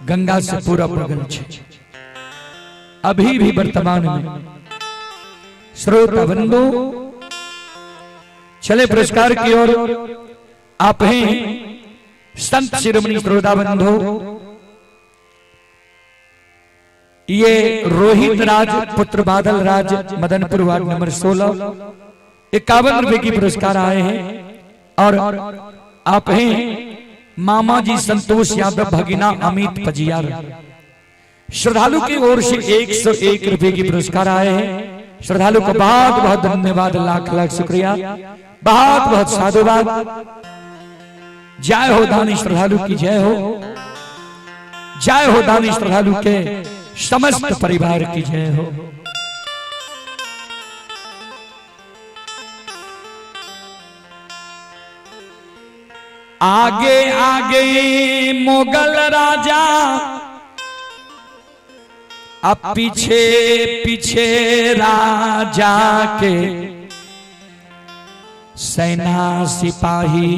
गंगा से पूरा बगल छै अभी भी वर्तमान में। श्रोता बंधु, चले पुरस्कार की ओर। आप हैं संत शिरोमणि श्रोता बंधु, ये रोहित राज पुत्र बादल राज, मदनपुर वार्ड नंबर 16, 51 रुपए की पुरस्कार आए हैं। और आप हैं मामा जी संतोष यादव भगिना अमित पजियार, श्रद्धालु की ओर से 101 रुपए की पुरस्कार आए हैं। श्रद्धालु को बहुत बहुत धन्यवाद, लाख लाख शुक्रिया, बहुत बहुत साधुवाद। जय हो दानी श्रद्धालु की जय हो, जय हो दानी श्रद्धालु के समस्त परिवार की जय हो। आगे आगे मुगल राजा, अब पीछे पीछे राजा के सेना सिपाही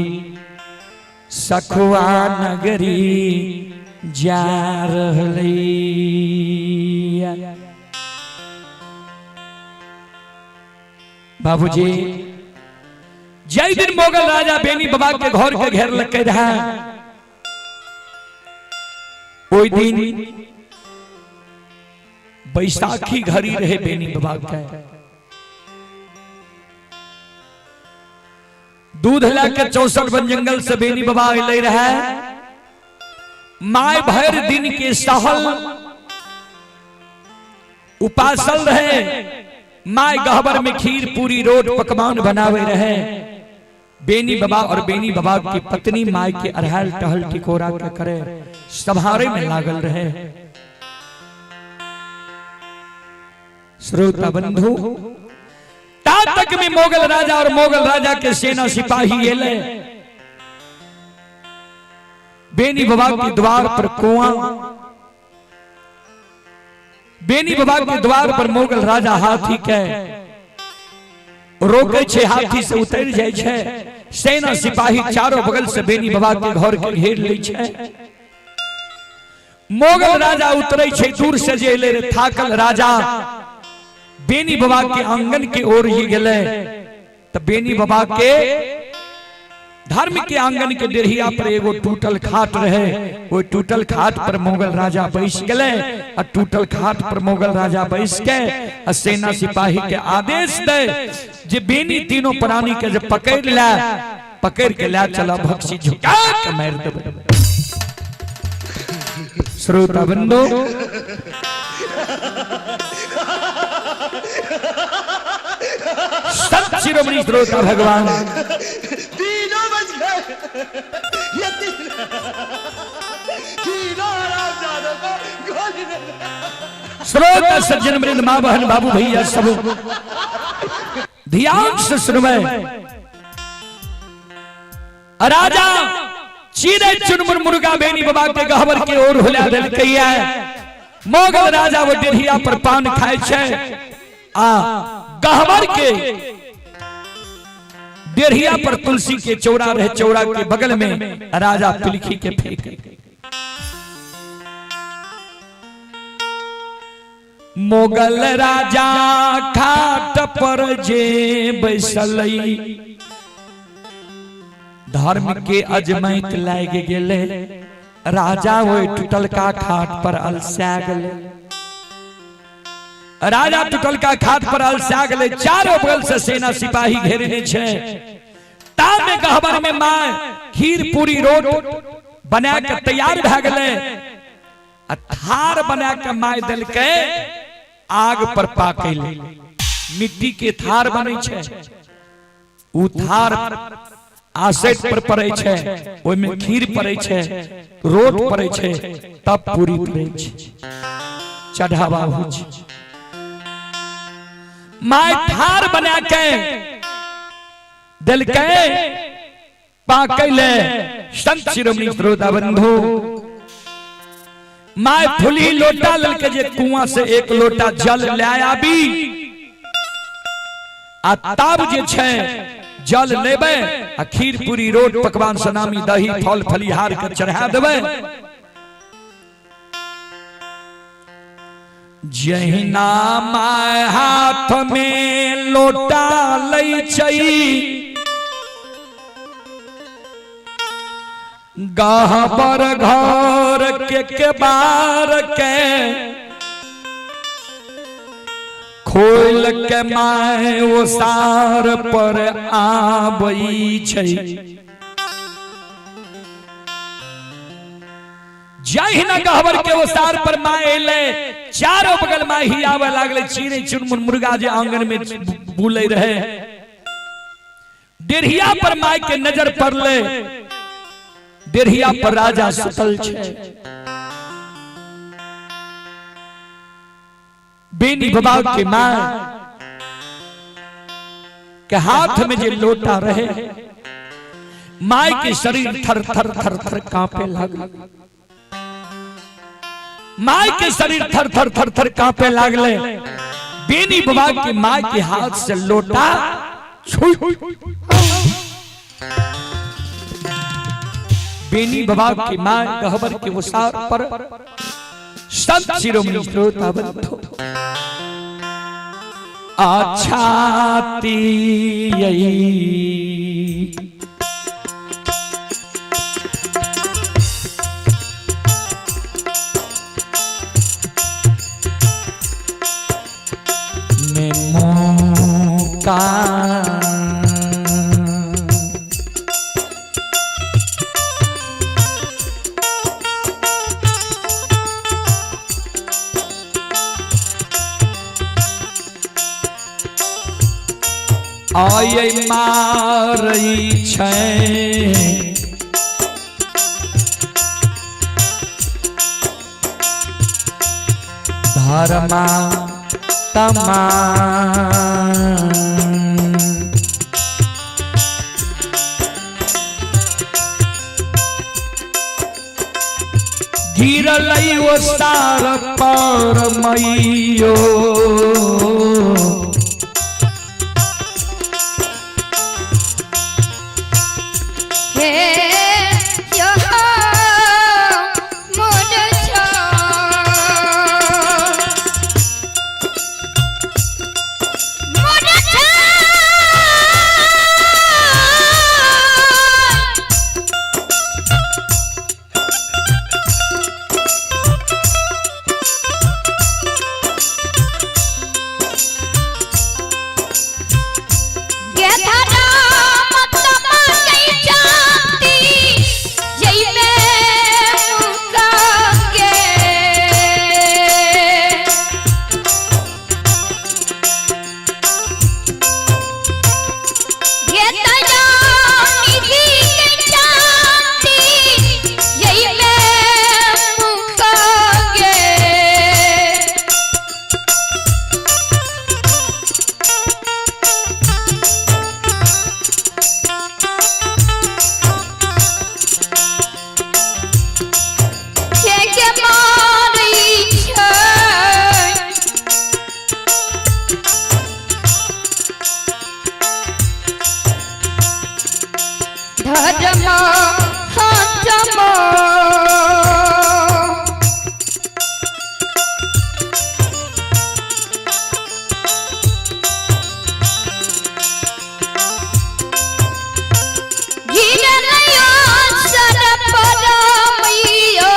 सखुआ नगरी जा रहलै। बाबूजी, जय दिन मुगल राजा बेनी बाबा के घर के घेर लगे रहा, ओहि दिन बैसाखी घड़ी रहे बेनी बाबा के। दूध लाके 64 वन जंगल से बेनी बाबा अलै रहे। My भर दिन के सहल उपासल रहे। My गहबर में खीर पूरी रोट पकवान बनावे रहे। बेनी बाबा और बेनी बाबा की पत्नी my के अरहल टहल टिकोरा के करे सभारे में लागल रहे। श्रोता बंधु, ता तक में मुगल राजा और मुगल राजा के सेना सिपाही एले। बेनी बाबा के द्वार पर कुआं, बेनी बाबा के द्वार पर मुगल राजा हाथी के रोके छे, हाथी से उतर जाय छे। सेना सिपाही चारों बगल से बेनी बाबा के घर के घेर लै छे। मुगल राजा उतरे छे दूर से, जे एले रे थाकल राजा बेनी बाबा के आंगन के ओर ही गेले, तो बेनी बाबा के धर्म के आंगन के डेढ़िया पर एगो टूटल खाट रहे। वो टूटल खाट पर मुगल राजा बैस गेले आ टूटल खाट पर मुगल राजा बैस के आ सेना सिपाही के आदेश दे जे बेनी तीनों प्राणी के जे पकड़ ले, पकड़ के ले चला, भक्षी झुका के मार देबै। श्रोता बंधु, संत शिरोमणि श्रोता भगवान, तीनों बच गए। ये तीनों हरामजादों को गोली दे दे। श्रोता सज्जन वृंद, माँ बहन बाबू भैया, सब ध्यान से सुनवे। राजा चीरे चुनमुन मुर्गा बेनी बाबा के गहबर के ओर हुला देलकैया। मोगल राजा वो डेढ़िया पर पान खाए छै आ गहबर के डेढ़िया पर तुलसी के चौरा रहे, चौरा के बगल में राजा पिलखी के फेंक। मोगल राजा खाट पर जे बैसलै, धर्म के अजमैत लाग गेले। राजा ओहि टूटलका खाट पर अलसा गेले। राजा टूटलका खाट पर अलसा गेले। चारों बगल से सेना सिपाही घेरने छै। ता में गहबर में मां खीर पूरी रोट बना के तैयार भए गेले आ थार बना के my देलकै आग पर पाकै ले। मिट्टी के थार बनै छै, उ थार आसेट पर पड़ै छै, ओहिमे खीर पड़ै छै, रोट पड़ै छै, तब पूरी पड़ै छै, चढ़ावा होइ छै। My थार बना के देलकै पाकै ले। संत शिरोमणि श्रोता बंधु, my फुली लोटा ललके जे कुआं से एक लोटा जल ले आबी आ तब जे छै जल लेबै आ खीर पूरी रोट पकवान सनामी दही फल फलिहार के चढ़ा देबै। जहिना my हाथ में लोटा लै छै, गहबर घर के केबार के खोल के my ओसार पर आबै छै। जहिना गहबर के ओसार पर माय एलै, चारो बगल माय ही आवे लागले। चिड़ै चुनमुन मुर्गा जे आंगन में बुलै रहे, डेढ़िया पर my के नजर पड़ले। डेढ़िया पर राजा सुतल छै। बेनी बाबा के my के हाथ में जे लोटा रहे, my के शरीर थर थर थर थर कांपे लागल। My के शरीर थर थर थर थर कांपे लागले। बेनी बाबा के my के हाथ से लोटा छू, बेनी बाबा के my गहबर के ओसार पर। संत शिरोमणि श्रोता बंधु, आछाती यही में मौका आय मारै छै। धर्मा तमा गिरलै ओसार पर मैयो। हे यो मोर छो, मोर छो। धर्म हतम। गिरलयो सर परमैयो।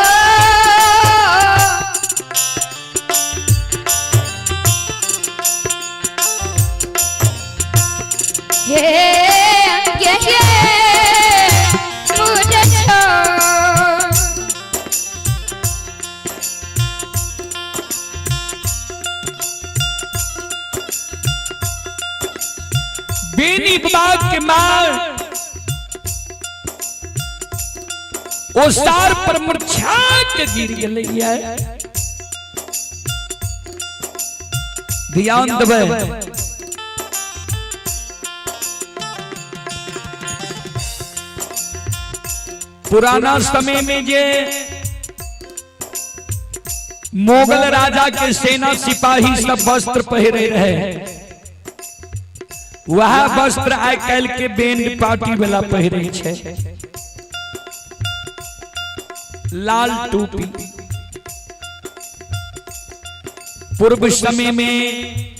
हे गे गे मुझ। बेनी बाबा के मार ओसार पर मुरझा के गिर गेलै। ध्यान देबै, पुराना समय में जे मुगल राजा के सेना सिपाही सब वस्त्र पहिरे रहे, वह वस्त्र आइ काल्हि के बैंड पार्टी वाला पहिरे छै। लाल टोपी, पूर्व समय में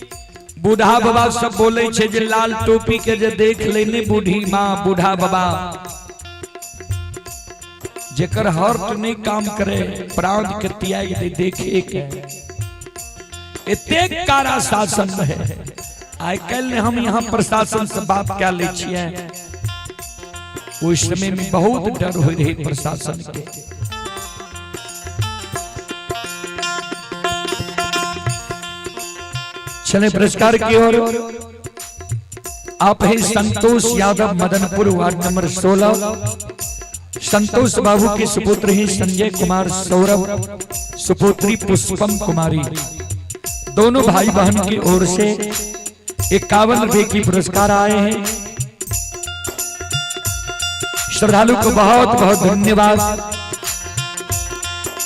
बूढ़ा बाबा सब बोले छे जे लाल टोपी के जे देख लेने बूढ़ी माँ बूढ़ा बाबा, जेकर हर्ट नहीं काम करे प्राण के त्याग दे देखे के। एतेक कारा शासन रहे। आइ काल्हि हम यहाँ प्रशासन से बात क्या ले छियै, उस समय में बहुत डर हो रही प्रशासन के। चले पुरस्कार की ओर। आप है संतोष यादव, मदनपुर, वार्ड नंबर 16। संतोष बाबू के सुपुत्र हैं संजय कुमार सौरभ, सुपुत्री पुष्पम कुमारी। दोनों भाई बहन की ओर से 51 रुपए की पुरस्कार आए हैं। श्रद्धालु को बहुत बहुत धन्यवाद,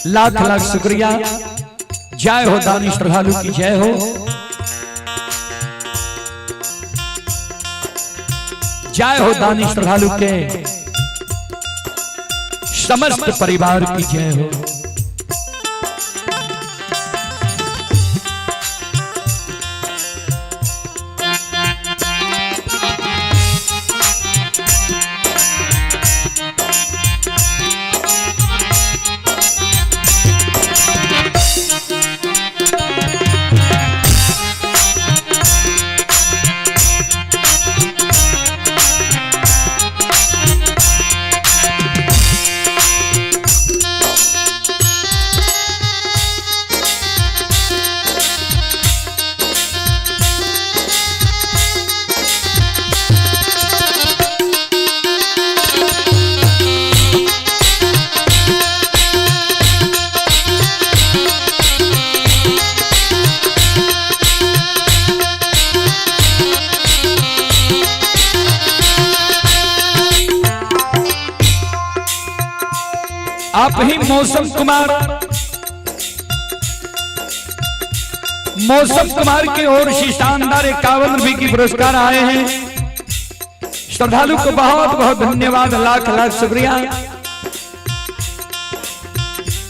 लाख लाख शुक्रिया। जय हो दानी श्रद्धालु की जय हो। जय हो दानी श्रद्धालु के समस्त परिवार की जय हो। आप ही मौसम कुमार, मौसम कुमार की ओर से शानदार 51 रुपए की पुरस्कार आए हैं। श्रद्धालु को बहुत बहुत धन्यवाद, लाख लाख शुक्रिया,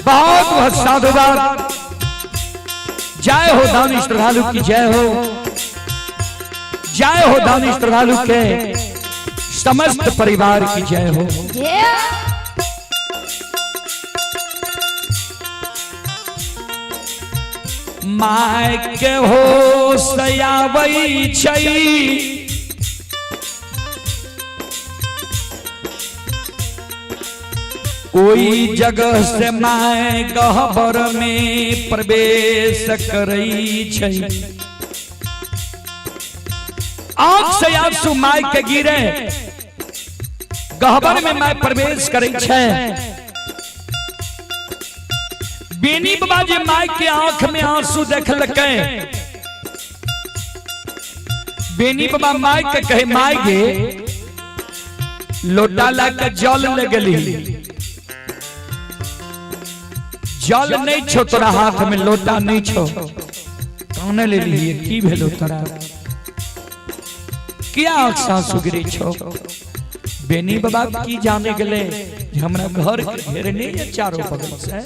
बहुत बहुत साधुवाद। जय हो दानी श्रद्धालु की जय हो। जय हो दानी श्रद्धालु के समस्त परिवार की जय हो। My के हो सयावै छै, ओई जगह से my गहबर में प्रवेश करै छै। आंख से आंसू my के गिरे, गहबर में my प्रवेश करै छै। बेनी बाबा जे my के आंख में आंसू देखलकै, बेनी बाबा my के कहे, my गे लोटा ला के जल ले गेली, जल नहीं छो तोरा हाथ में, लोटा नहीं छो, काने ले लिए की भेलो तोरा, किया आंख से आंसू गिरे छो? बेनी बाबा की जाने गेले जे हमरा घर के घेरने ये चारों बगल से।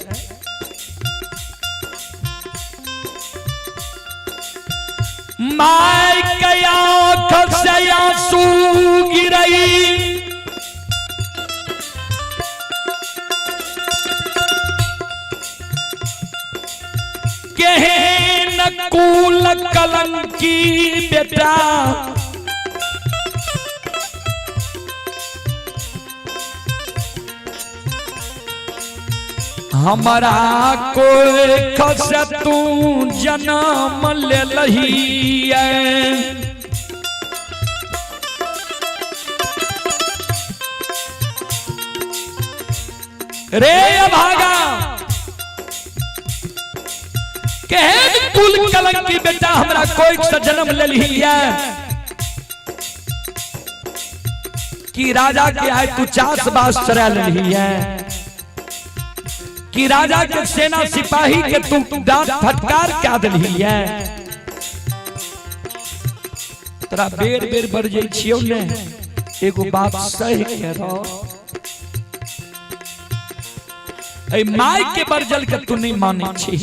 My के आंख से आंसू गिरई, केहन कुल कलंकी बेटा, हमारा कोई खस तू जन्म ले लही। रे अभागा, केहन कुल कलंकी बेटा, हमरा कोई से जन्म ले ली है कि राजा के आए तू चास बास चरा ली है, कि राजा के सेना सिपाही के तू डांट फटकार क्या दिली है। तोरा बेर बेर बढ़ जाइ छियौ ने, एगो बात सही के रहो, ए my के बरजल के तू नहीं माने छी।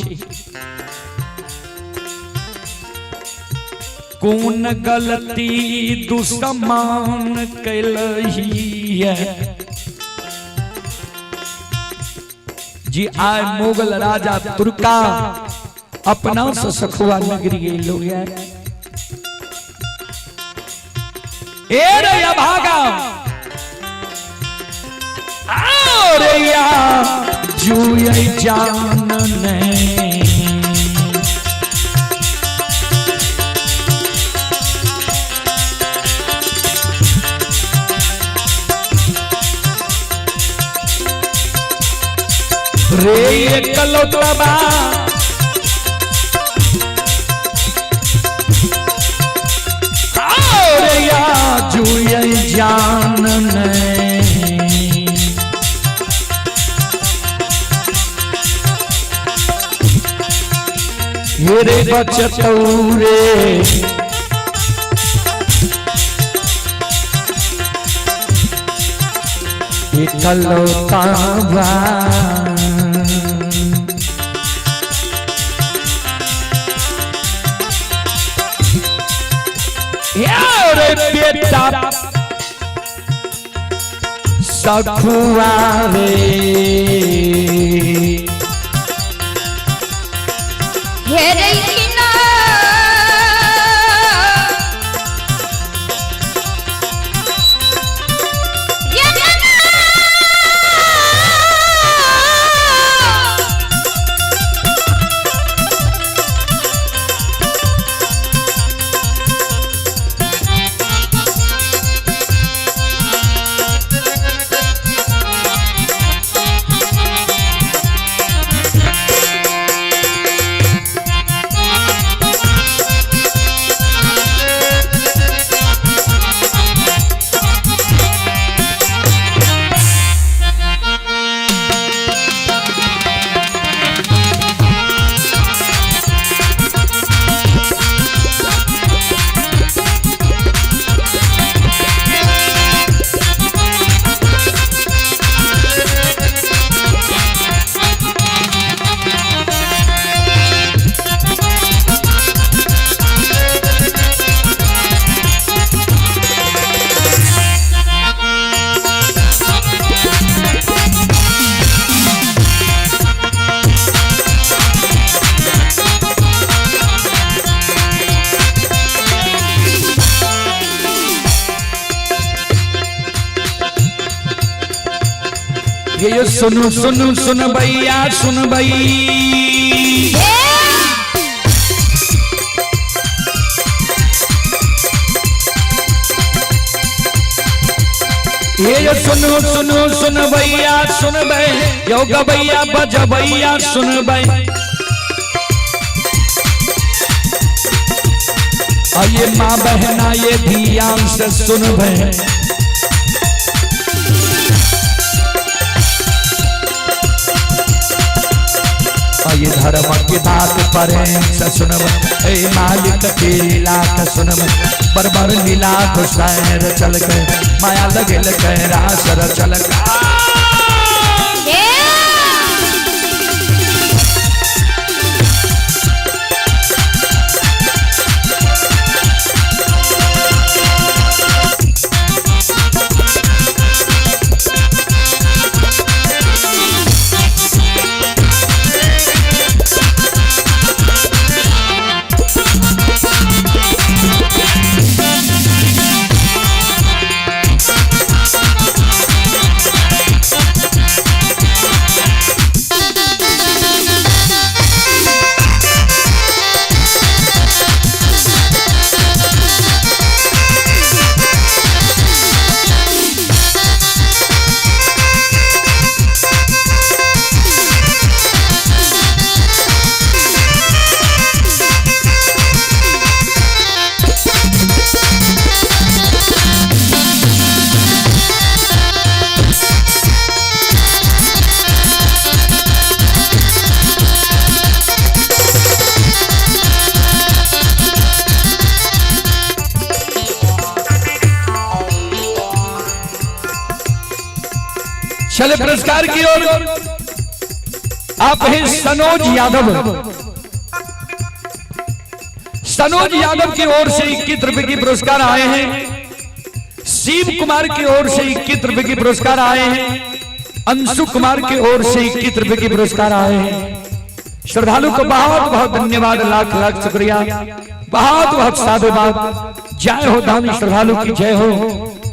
कोन गलती दुश्मन कैलही है जी। आए मुगल राजा तुर्का अपना से सखुआ नगरी गेलो है। ए रे अभागा आओ रे या जुए जान ने। रे कलोतबा आओ रे या जुए जान ने। ये रे बचतौ रे एकलौतावा। रे बेटा सखुआ रे हे रे किना ये ना ये सुनु सुनु सुन भैया सुन भई। ये सुनु सुनु सुन भैया सुन भई यो गबैया बजबैया सुन भई। आइए माँ बहना ये ध्यान से सुन भई। ये धर्म की बात प्रेम से सुनब ए मालिक के लाख सुनब बरबर लीला हुसैन चल के माया लगल के रास चल के। चले पुरस्कार की ओर आप हैं सनोज यादव। सनोज यादव की ओर से 21 रुपए की पुरस्कार आए हैं। शिव कुमार की ओर से 21 रुपए की पुरस्कार आए हैं। अंशु कुमार की ओर से 21 रुपए की पुरस्कार आए हैं। श्रद्धालु को बहुत बहुत धन्यवाद, लाख लाख शुक्रिया, बहुत बहुत साधुवाद। जय हो दानी श्रद्धालु की जय हो,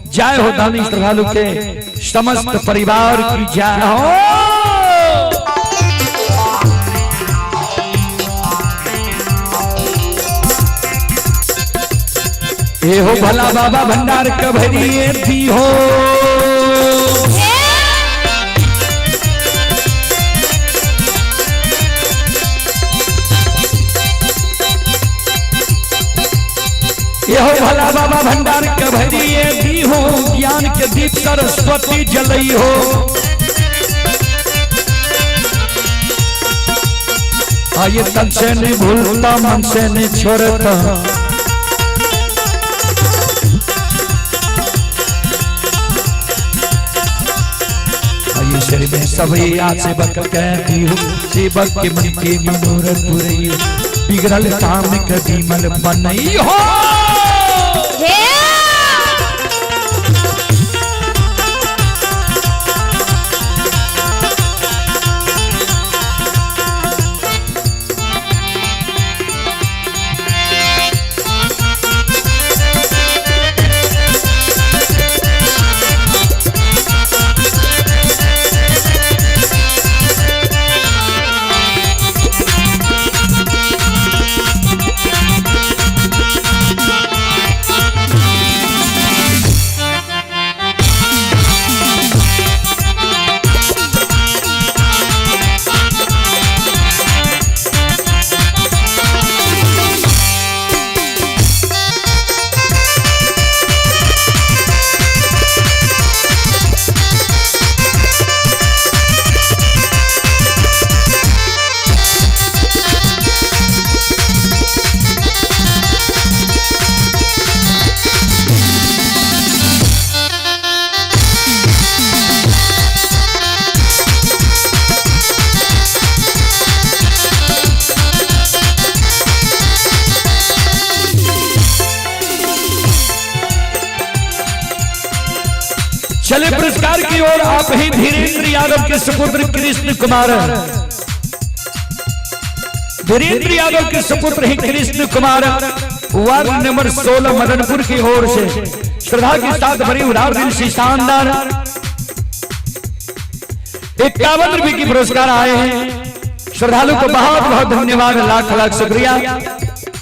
जय हो दानी श्रद्धालु के समस्त परिवार की जय हो। ये हो भला बाबा भंडार कभरिए दी हो। ये हो भला बाबा भंडार कभरिए दी हो, ज्ञान के दीप सरस्वती जलई हो। आये तन से नहीं भूलता मन से नहीं छोड़ता, शरीर में सब सेवक कहती हो, सेवक के मन के मनोरथ पुरई, बिगड़ल काम कभी मल बनई हो। चले पुरस्कार की ओर आप ही धीरेन्द्र यादव के सुपुत्र कृष्ण कुमार, धीरेन्द्र यादव के सुपुत्र ही कृष्ण कुमार, वार्ड नंबर 16 मदनपुर की ओर से श्रद्धा के साथ भरी उधार दिल से शानदार 51 रुपए की पुरस्कार आए हैं। श्रद्धालु को बहुत बहुत धन्यवाद, लाख लाख शुक्रिया।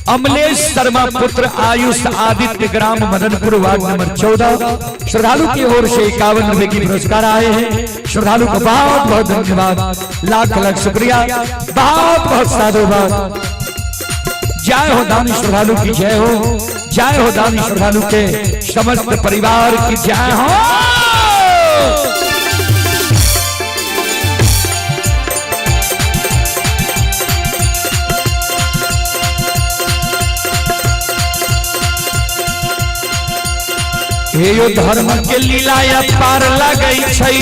अमलेश शर्मा पुत्र आयुष आदित्य, ग्राम मदनपुर, वार्ड नंबर 14, श्रद्धालु की ओर से 51 रुपए की पुरस्कार आए हैं। श्रद्धालु को बहुत बहुत धन्यवाद, लाख लाख शुक्रिया, बहुत बहुत साधुवाद। जय हो दानी श्रद्धालु की जय हो, जय हो दानी श्रद्धालु के समस्त परिवार की जय हो। हे यो धर्म के लीला या पार लगई छै,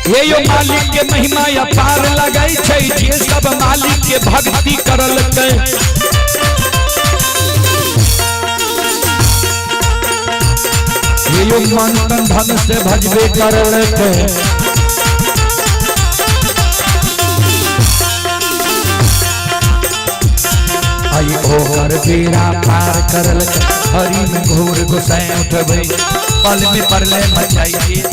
हे यो मालिक के महिमा या पार लगई छै, जे सब मालिक के भक्ति करलकै। हे यो मन तन धन से भजबे करलकै, आई ओकर बेड़ा पार करलकै, हरि में घोर गोसाई उठबै, पल में परले मचाई।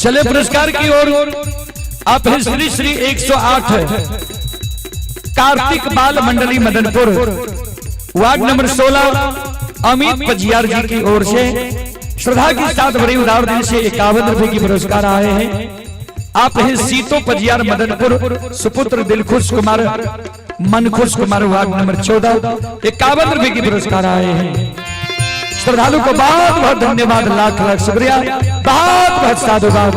चले पुरस्कार की ओर। आप हैं श्री श्री 108 कार्तिक बाल मंडली मदनपुर, वार्ड नंबर 16, अमित पजियार जी की ओर से श्रद्धा के साथ बड़े उदार दिल से 51 रुपए की पुरस्कार आए हैं। आप हैं सीतो पजियार मदनपुर, सुपुत्र दिलखुश कुमार मनखुश कुमार, वार्ड नंबर 14, 51 रुपए की पुरस्कार आए हैं। श्रद्धालु को बहुत बहुत धन्यवाद, लाख लाख शुक्रिया, बहुत बहुत साधुवाद।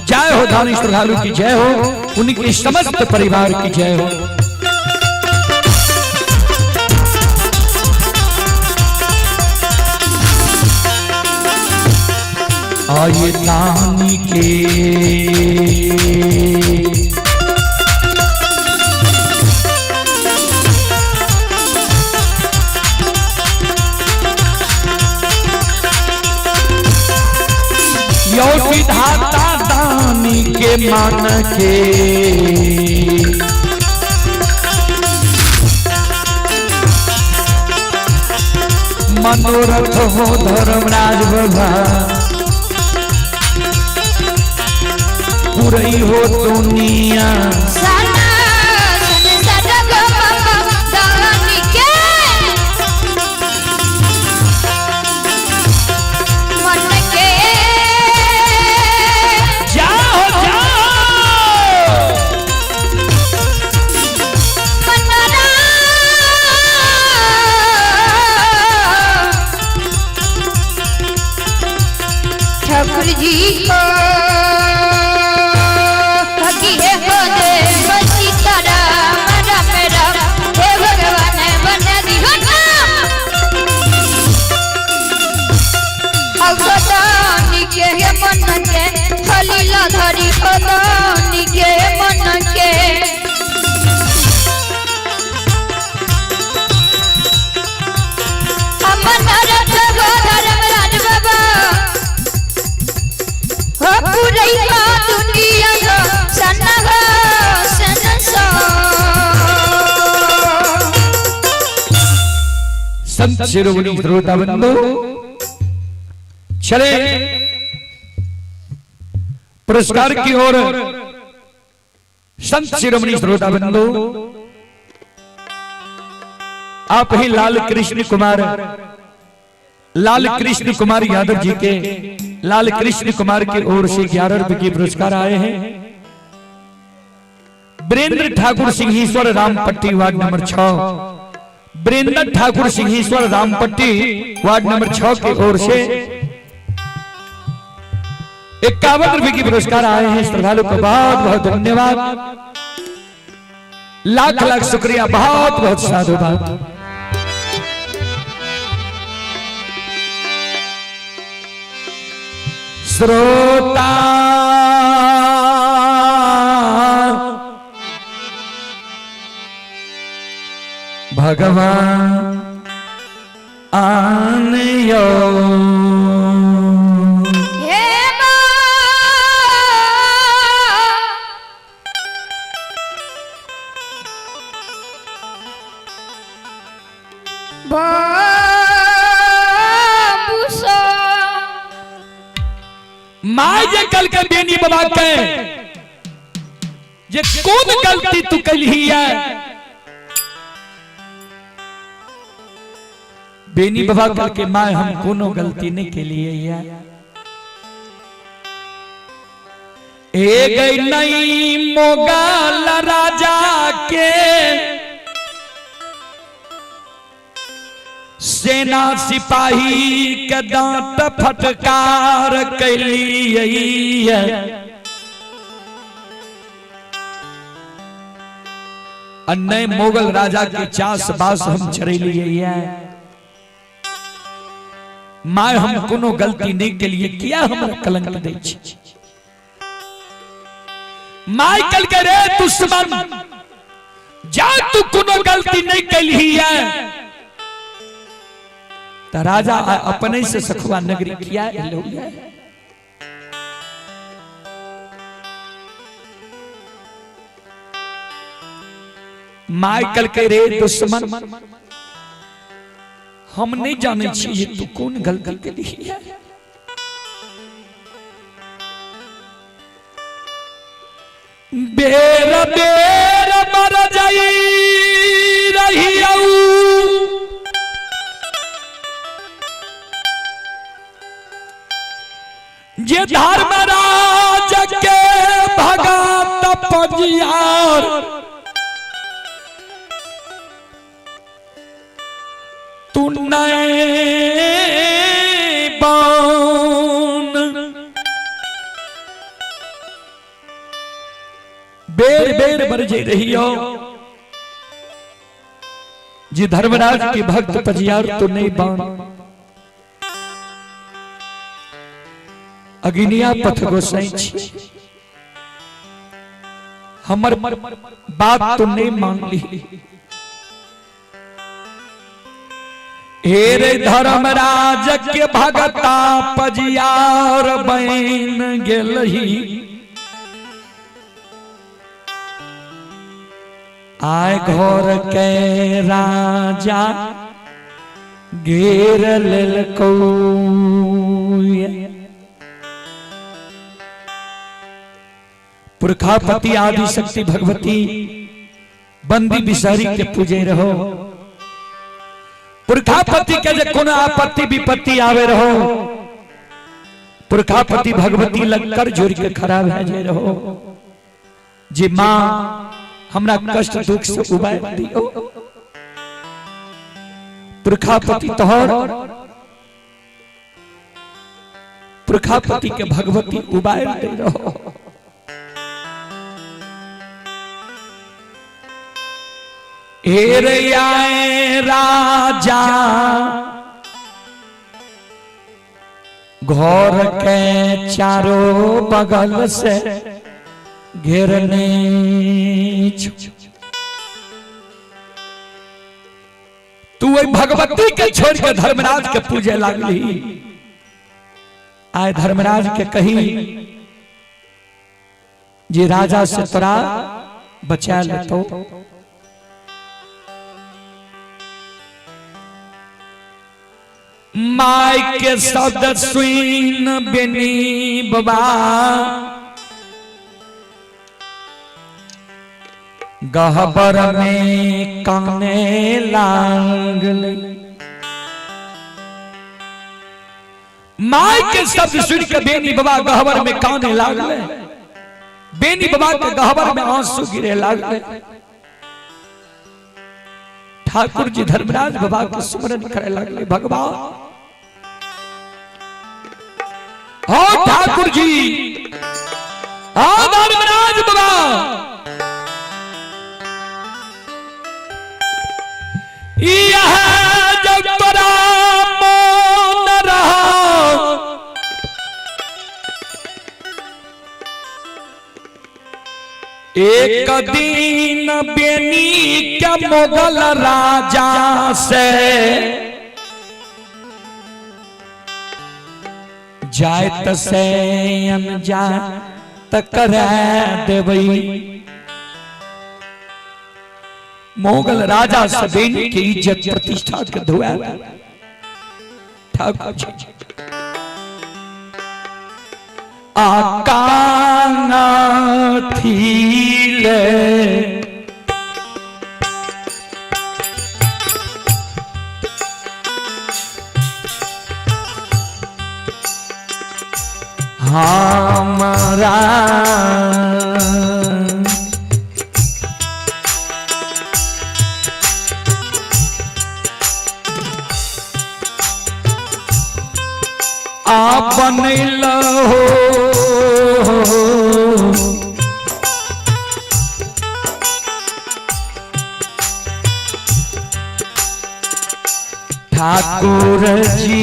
जय हो धानी श्रद्धालु की जय हो, उनके समस्त परिवार की जय हो। आये दानी के यो विधाता दानी के मान के मनोरथ हो धर्मराज बाबा पुरई हो दुनिया। सना सन सन ग म दानी के मन के। जाओ जाओ मनरा ठाकुर जी को हकी है हो दे सीताराम राम राम, हे भगवान बन दी हो नाम के हे मन के खलीला धरी खदानी के मन के। हमन रथ गो धर्मराज बाबा हो पुरैया दुनिया गो सन गो सन सा। संत शिरोमणि श्रोता बंधु, चले पुरस्कार की ओर। संत शिरोमणि श्रोता बंधु, आप ही लाल कृष्ण कुमार, लाल कृष्ण कुमार यादव जी के, लाल कृष्ण कुमार की ओर से 11 रुपए के पुरस्कार आए हैं। Virendra Thakur Singheshwar Rampatti ward number 6, Virendra Thakur Singheshwar Rampatti ward number 6 की ओर से 51 रुपए की पुरस्कार आए हैं। श्रद्धालु को बहुत बहुत धन्यवाद, लाख लाख शुक्रिया, बहुत बहुत साधुवाद। श्रोता भगवान आनयो हे माँ बाबूसा my जे कल के बेनी बाबा के जे कौन गलती तू कलही है। बेनी बाबा कल के my हम कोनो गलती नहीं के लिए है। ए गई नई मोगल राजा के सेना सिपाही के दांत फटकार कैली है। अन्य मुगल राजा के चास बास हम चरेलिए है। My हम कोनो गलती नहीं के लिए किया हमरा कलंक दै छी। My कल के रे दुश्मन, जा तू कोनो गलती नहीं कैली है। त राजा अपने से सखुआ नगरी किया एलो है। My कल के रे दुश्मन, हम नहीं जाने छी तू कौन गलती केली है। बेर बेर मर जाई रही जे धर्मराज के भगत पजियार तू नए बान। बेर बेर बरजे रही हो जी धर्मराज के भक्त पजियार तो नहीं बान। अग्निया पथ गोसाई छी हमर बात तो नहीं मान ली। हे रे धर्मराज के भगता पजियार बन गेलही आय घर के राजा घेर लेलकौ। पुरखापति आदि शक्ति भगवती बंदी बिसारी के पूजे रहो। पुरखापति के जे कोनो आपत्ति विपत्ति आवे रहो पुरखापति भगवती लग कर जोड़ के खड़ा भए जे रहो जे मां हमरा कष्ट दुख से उबार दियो। पुरखापति तोहर पुरखापति के भगवती उबार दे रहो। हेर आए राजा घर के चारों बगल से घेरने तू वही भगवती के छोड़ के धर्मराज के पूजे लागली। आए धर्मराज के कही जे राजा से तोरा बचा लेतो। My के शब्द सुन बेनी बाबा गहबर में काने लागल। My के शब्द सुन के बेनी बाबा गहबर में काने लागल। बेनी बाबा के गहबर में आंसू गिरे लागल। ठाकुर जी धर्मराज बाबा के स्मरण करे लगले। भगवान हो ठाकुर जी हो धर्मराज बाबा यह जब तोरा मौन रहा एक दिन बेनी के मुगल राजा से जायत से अनजा कर देवई। मुगल राजा से बेनी की इज्जत प्रतिष्ठा के धोआ ठाकुर जी आकाना थीले हमारा आपन लहो ठाकुर जी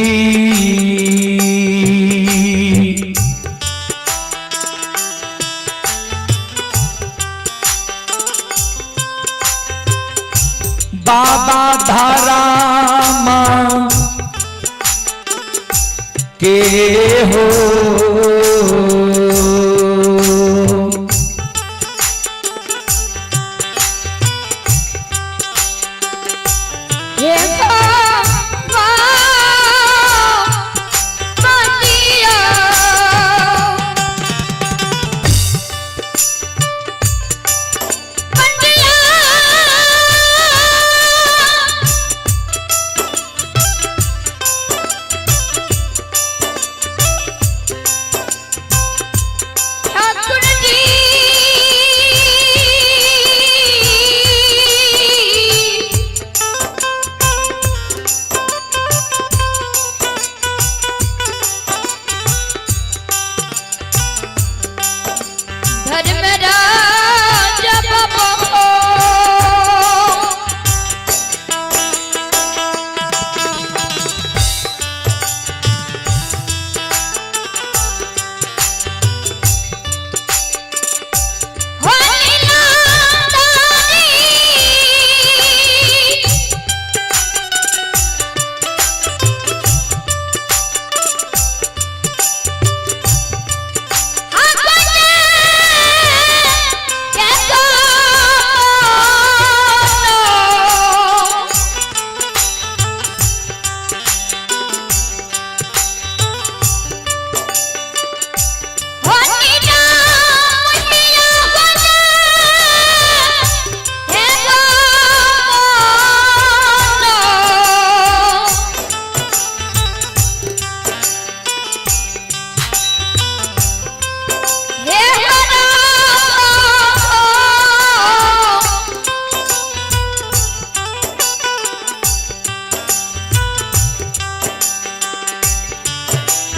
बाबा धारामा के हो हे बाबा बतिया।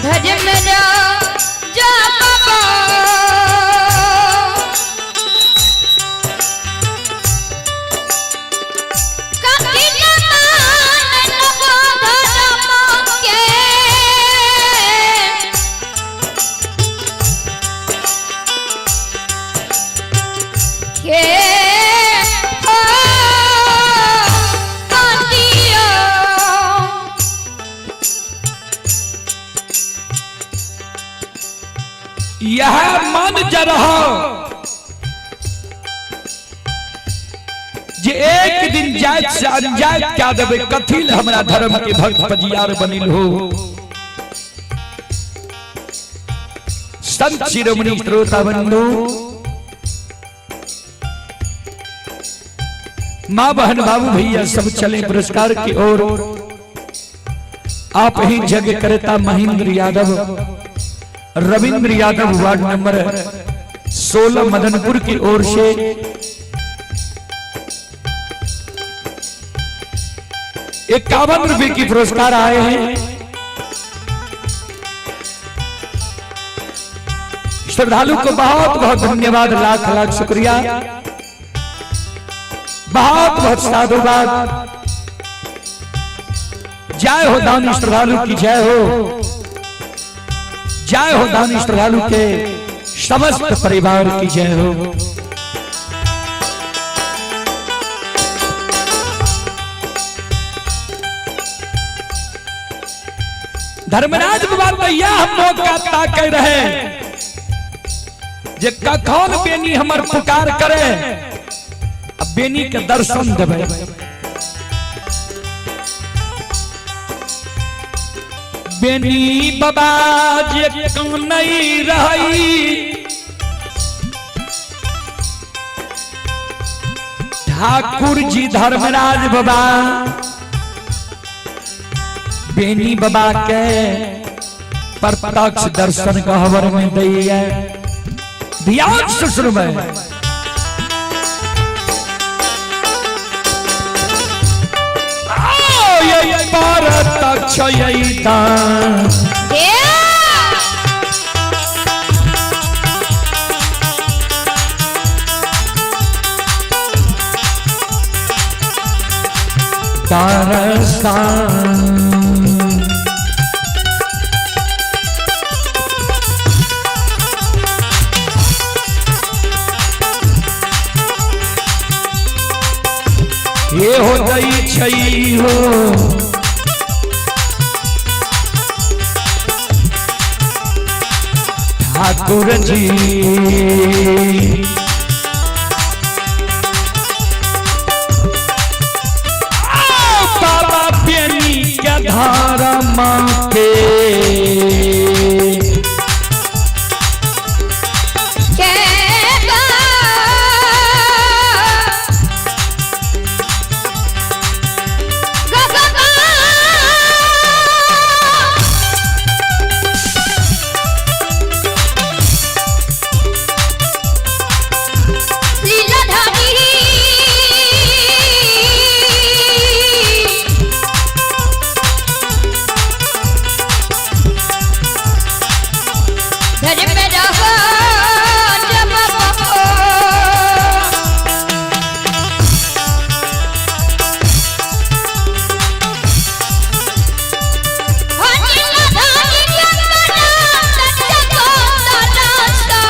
धर्म राजा बाबा। कठिन मान नवो धर्म के। के हो कांतियो। यह मन जरह जे एक दिन जात से अनजात क्या देवे, कथिल हमरा धर्म के भक्त पजियार बनिल हो। संत शिरोमणि श्रोता बंधु, माँ बहन बाबू भैया सब चले पुरस्कार की ओर। आप ही जग करता महेंद्र यादव, रविंद्र यादव, वार्ड नंबर 16 मदनपुर की ओर से 51 रुपए की पुरस्कार आए हैं। श्रद्धालु को बहुत बहुत धन्यवाद, लाख लाख शुक्रिया, बहुत बहुत साधुवाद। जय हो दानी श्रद्धालु की जय हो, जय हो दानी श्रद्धालु के समस्त परिवार की जय हो। धर्मराज बाबा भैया हम मौका ताके रहे जे कखन बेनी हमर पुकार करे, अब बेनी के दर्शन देवे। बेनी बाबा जे कनई रही, ठाकुर जी धर्मराज बाबा बेनी बाबा के प्रत्यक्ष दर्शन गहवर में दैया। ध्यान से सुनबै। आओ ये प्रत्यक्ष यैता। हे दर्शन ये हो गई छई हो ठाकुर जी। आओ बाबा बेनी के धर्म के के गा गा गा गा। लीलाधारी धर्म रहो जब बहो। लीलाधारी कंगना सत्य को तरासा।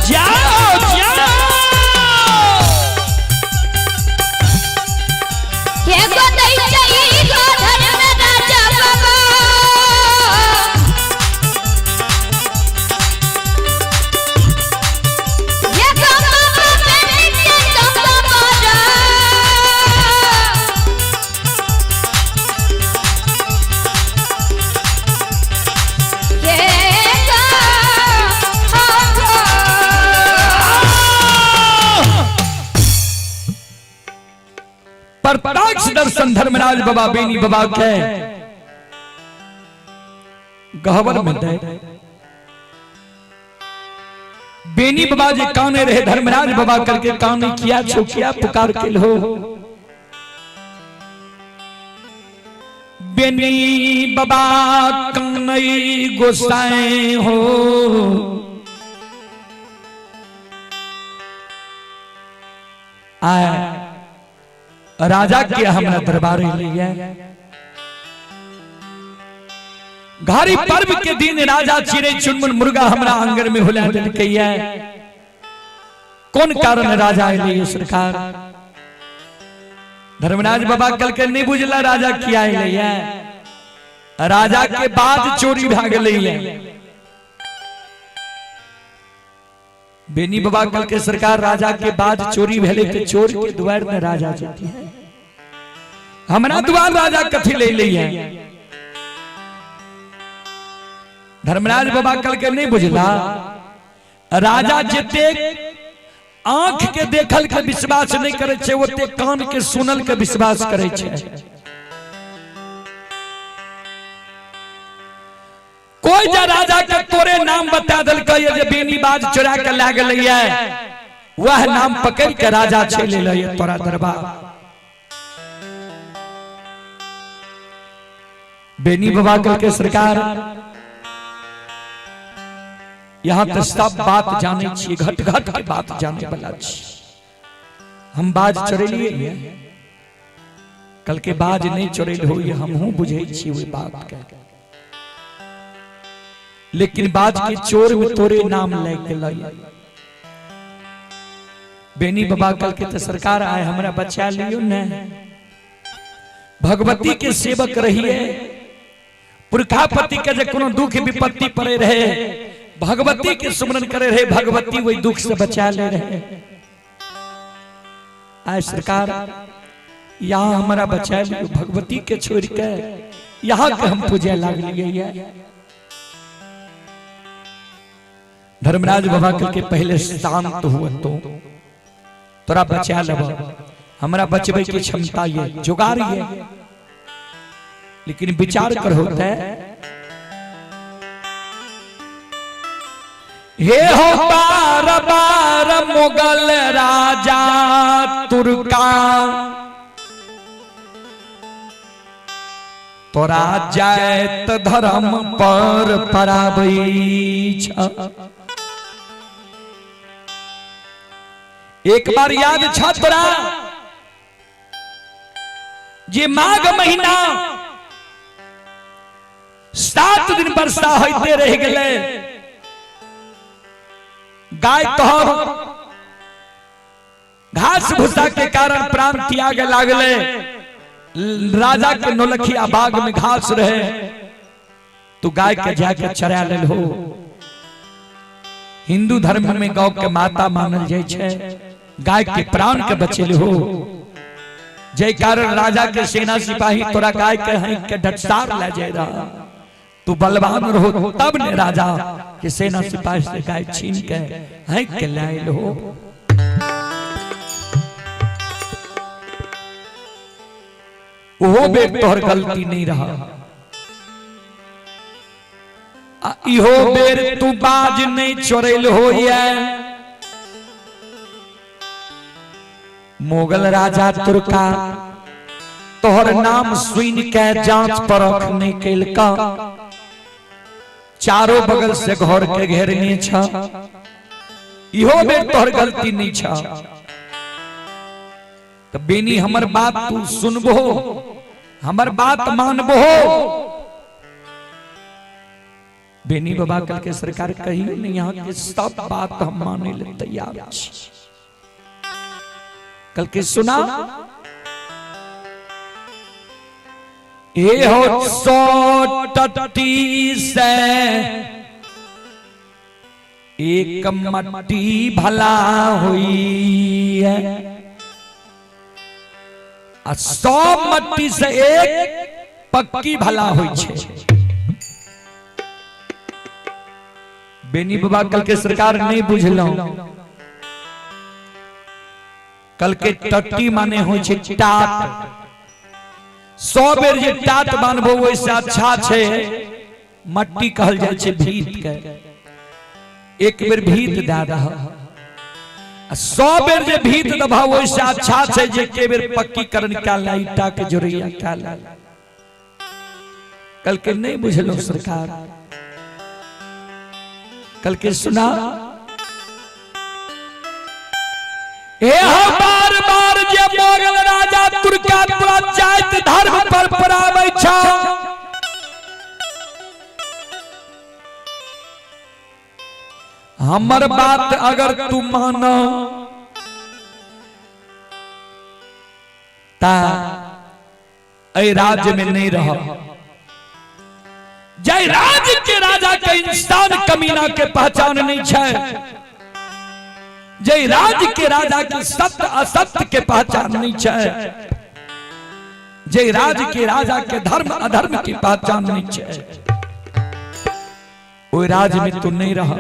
जाओ जाओ। प्रत्यक्ष दर्शन धर्मराज बाबा बेनी बाबा के गहवर में दे। बेनी बाबा जे काने रहे धर्मराज बाबा करके काने किया छो किया पुकार के हो। बेनी बाबा कानई गोसाई हो, आए राजा के हमरा दरबार लिए। घारी पर्व के दिन राजा चिड़ै चुनमुन मुर्गा हमरा आंगन में हुला देलकै। कौन कारण राजा अयलै सरकार? धर्मराज बाबा कल के नहीं बुझला राजा किया अयलै। राजा के बाद चोरी भए गेलै। बेनी बाबा कल के सरकार राजा के बाद चोरी भेलै तो चोर के द्वार में राजा जेती है, हमरा द्वार राजा कथी ले लै है? धर्मराज बाबा कल के नहीं बुझला राजा जते आंख के देखल के विश्वास नहीं करे छे ओते कान के सुनल के विश्वास करे छे। कोई जा राजा के तोरे नाम बता देलकै जे बेनी बाज चोरा के लए गेलैये, वह नाम पकड़ के राजा चलि एलै तोरा दरबार। बेनी बाबा कल के सरकार यहाँ तो सब बात जाने छी, घट घट के बात जाने वाला छी। हम बाज चोरेलिए, कल के बाज नहीं चोरेल हो, हमहू बुझे छी ओहि बात के, लेकिन बाज के चोर में तोरे नाम लग गेलै। बेनी बाबा कल के तो सरकार आए हमरा बचा लियो ने, भगवती के सेवक रहिए, पुरखापति के जे कोनो दुख विपत्ति पड़े रहे भगवती के सुमरन करे रहे, भगवती वही दुख से बचा ले रहे। आए सरकार यहाँ हमारा बचा लियो, भगवती के छोड़ के यहाँ के हम पूजे लागलिए। धर्मराज बाबा के पहले शांत हुआ तो तोरा बचा लेब, हमरा बचबे की क्षमता ये जुगाड़ ये, लेकिन विचार कर होता है। हे हो बार बार मुगल राजा तुर्का, तोरा जायत धर्म पर पराबै छ। एक बार याद छ तोरा जे माघ महीना 7 दिन वर्षा होते रह गेलै, गाय तोहर घास भूसा के कारण प्राण त्याग लागले, राजा के नौलखिया बाग में घास रहे तो गाय के जाके चरा लेल हो। हिंदू धर्म में गौ के माता मानल जाय छै, गाय के प्राण के बचेल हो, जय कारण राजा के सेना सिपाही तोरा गाय के हंक के डटसार ले जाय रहा, तू बलवान रहो तब ने राजा के सेना सिपाही से गाय छीन के हंक के लायल हो। वो बेर तोहर गलती नहीं रहा, इहो बेर तू बाज नहीं चोरेल हो। मुगल राजा तुर्का तोहर नाम सुन के जांच परख नहीं कैलका, चारों बगल से घर के घेरने छ, इहो बेर तोहर गलती नहीं छ। तो बेनी हमर बात तू सुनबो, हमर बात मानबो। बेनी बाबा कल के सरकार कही नहीं, यहाँ के सब बात हम माने ले तैयार छी। कल के सुना ए हो 100 टट्टी से एक मट्टी भला हुई है, आ 100 मट्टी से एक पक्की भला हुई छे। बेनी बाबा कल के सरकार नहीं बुझलो, कल के टट्टी माने हो छे टाट, 100 बेर जे टाट बानबो ओइसे अच्छा छे मट्टी कहल जाय छे भीत के। एक बेर भीत दए दह आ 100 बेर जे भीत दबह ओहिसँ अच्छा छै जे के बेर पक्कीकरण कए ले, ईटा के जोड़ैया कए ले। कल के नहीं बुझलो सरकार, कल के सुना ए हो बार बार जे मोगल राजा तुर्का तोरा जाति धर्म पर पराबै छौ, हमर बात अगर तू मान ता एहि राज्य में नहीं रह। जय राज्य के राजा के इंसान कमीना के पहचान नहीं छै, जय राज्य के राजा के सत्य असत्य के पहचान नहीं छै, जय राज्य के राजा के धर्म अधर्म के पहचान नहीं छै, ओहि राज्य में तू नहीं रह।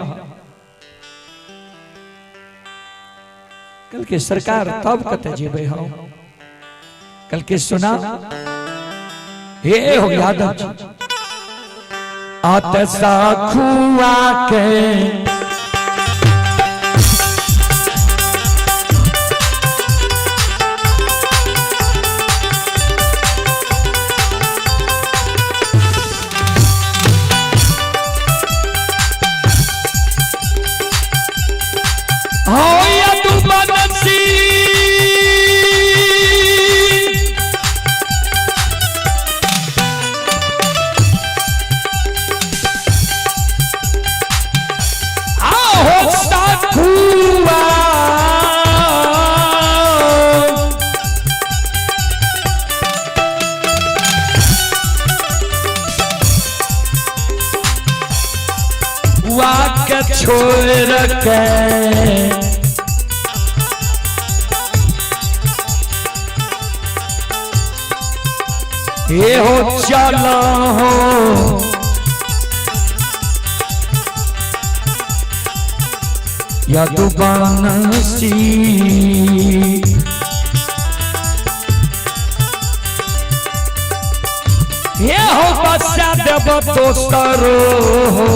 कल के सरकार तब कत जेबै हम? कल के सुना हे हो यादव जी आत साखुआ के छोड़ के ये हो चलो हो यदुवंशी ये हो बच्चा देव दोसरो हो।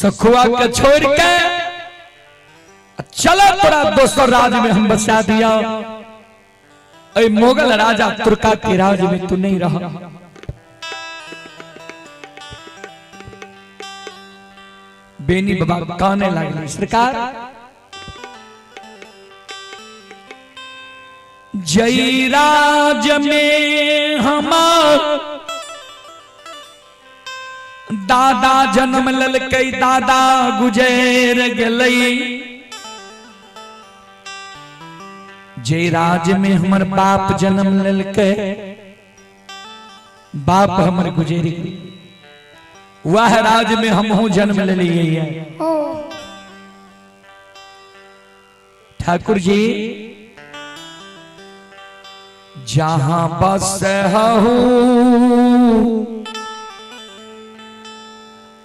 सखुआ के छोड़ के चला तोरा दोसर राज्य में हम बसा दिया। ऐ मुगल राजा तुर्का के राज में तू नहीं रहा। बेनी बाबा काने लागले, सरकार जय राज में हमार दादा जन्म ललकै, दादा गुजर गेलै। जे राज में हमर बाप जन्म ललकै, बाप हमर गुजर गेलै। वह राज में हमहू जन्म लेलिए। ठाकुर जी जहां बस हूं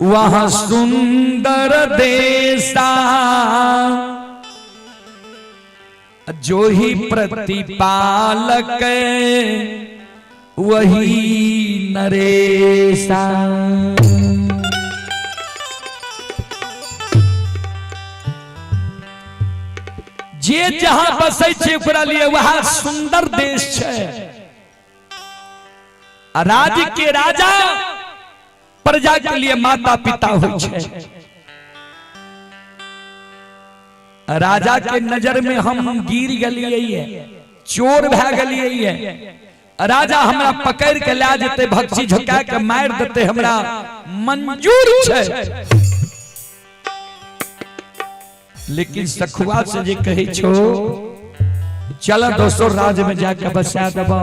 वहां सुंदर देशा, जो ही प्रतिपालक वही नरेशा। जे जहां बसै छै ओकरा लिए वह सुंदर देश छै। आ राज्य के राजा प्रजा के लिए माता पिता होइ छै। राजा के नजर में हम गिर गेलिए, चोर भए गेलिए। राजा हमरा पकड़ के लए जेतै, भक्षी झुका के मारि देतै, हमरा मंजूर छै। लेकिन सखुआ से जे कहै छो चल दोसर राज्य में जाके बसा देबो,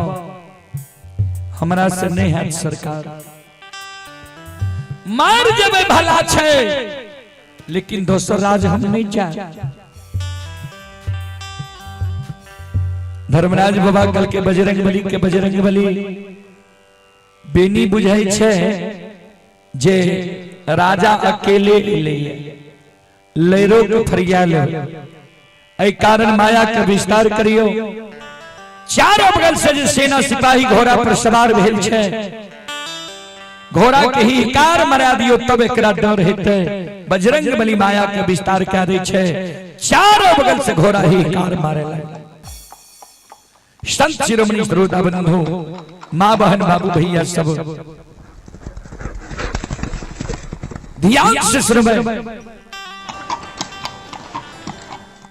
हमरा से नहीं हैत सरकार। मार जेबै भला छै, लेकिन दोसर राज्य हम नहीं जाए। धर्मराज बाबा कल के बजरंग बली के बजरंग बली बेनी बुझै छै जे राजा अकेले एलैए, लैरो के फरिया ले, एहि कारण माया के विस्तार करियो। चारों बगल से जे सेना सिपाही घोड़ा पर सवार भेल छै, घोड़ा के ही कार मरा दियो तब एकरा डर हेतै। बजरंग बली माया के विस्तार कए दै छै, चारों बगल से घोड़ा ही कार मारे लागल। संत शिरोमणि श्रोता बंधु, माँ बहन बाबू भैया सब ध्यान से सुनबै।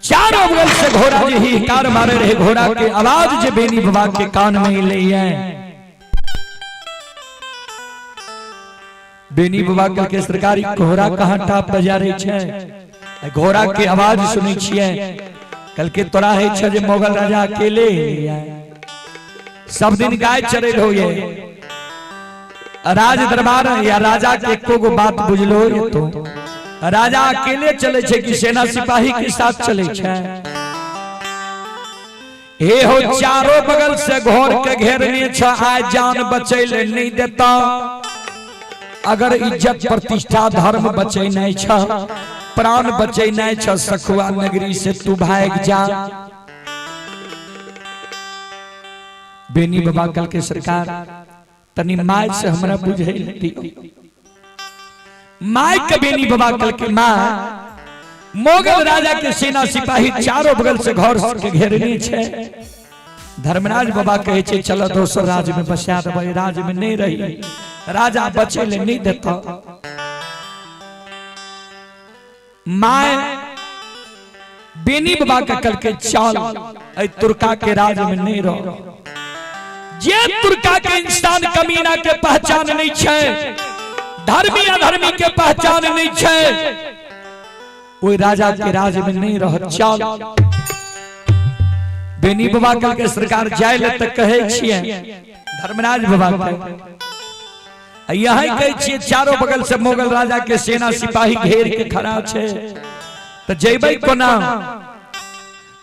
चारों बगल से घोड़ा जे ही कार मारे रहे, घोड़ा के आवाज जे बेनी बाबा के कान में एलैए। बेनी बाबा कहलकै सरकारी घोड़ा कहाँ टाप बजा रहे छै, घोड़ा के आवाज सुनै छियै। कहलकै तोरा है छै जे मोगल राजा अकेले एलैए, सब दिन गाय चरे रहो, राज दरबार या राजा के एको गो बात बुझलो ये तो राजा अकेले चले छै कि सेना सिपाही के साथ चले छै। हे हो चारों बगल से घोर के घेरने छ, आय जान बचै ले नहीं देता। अगर इज्जत प्रतिष्ठा धर्म बचै नहीं छ, प्राण बचै नहीं छ, सखुआ नगरी से तू भाग जा। बेनी बाबा कल के सरकार तनी my से हमरा बुझै दियो। My के बेनी बाबा कल के माँ मोगल राजा के सेना सिपाही चारों बगल से घर के घेरने छे। धर्मराज बाबा कहे छे चलो दोसर राज्य में बसा देबै, राज्य में नहीं रही, राजा बचे ले नहीं देता। My Beni बाबा के कल के चल ऐ तुर्का के राज में नहीं रहो। जे तुर्का के इंसान कमीना के पहचान नहीं छे, धर्मी अधर्मी के पहचान नहीं छे, ओई राजा के राज में नहीं रह। चल बेनी बाबा कल के सरकार जाय ले त कहे छिए धर्मराज बाबा के, यही कहे छिए चारों बगल से मुगल राजा के सेना सिपाही घेर के खड़ा छे, त जेबै कोना।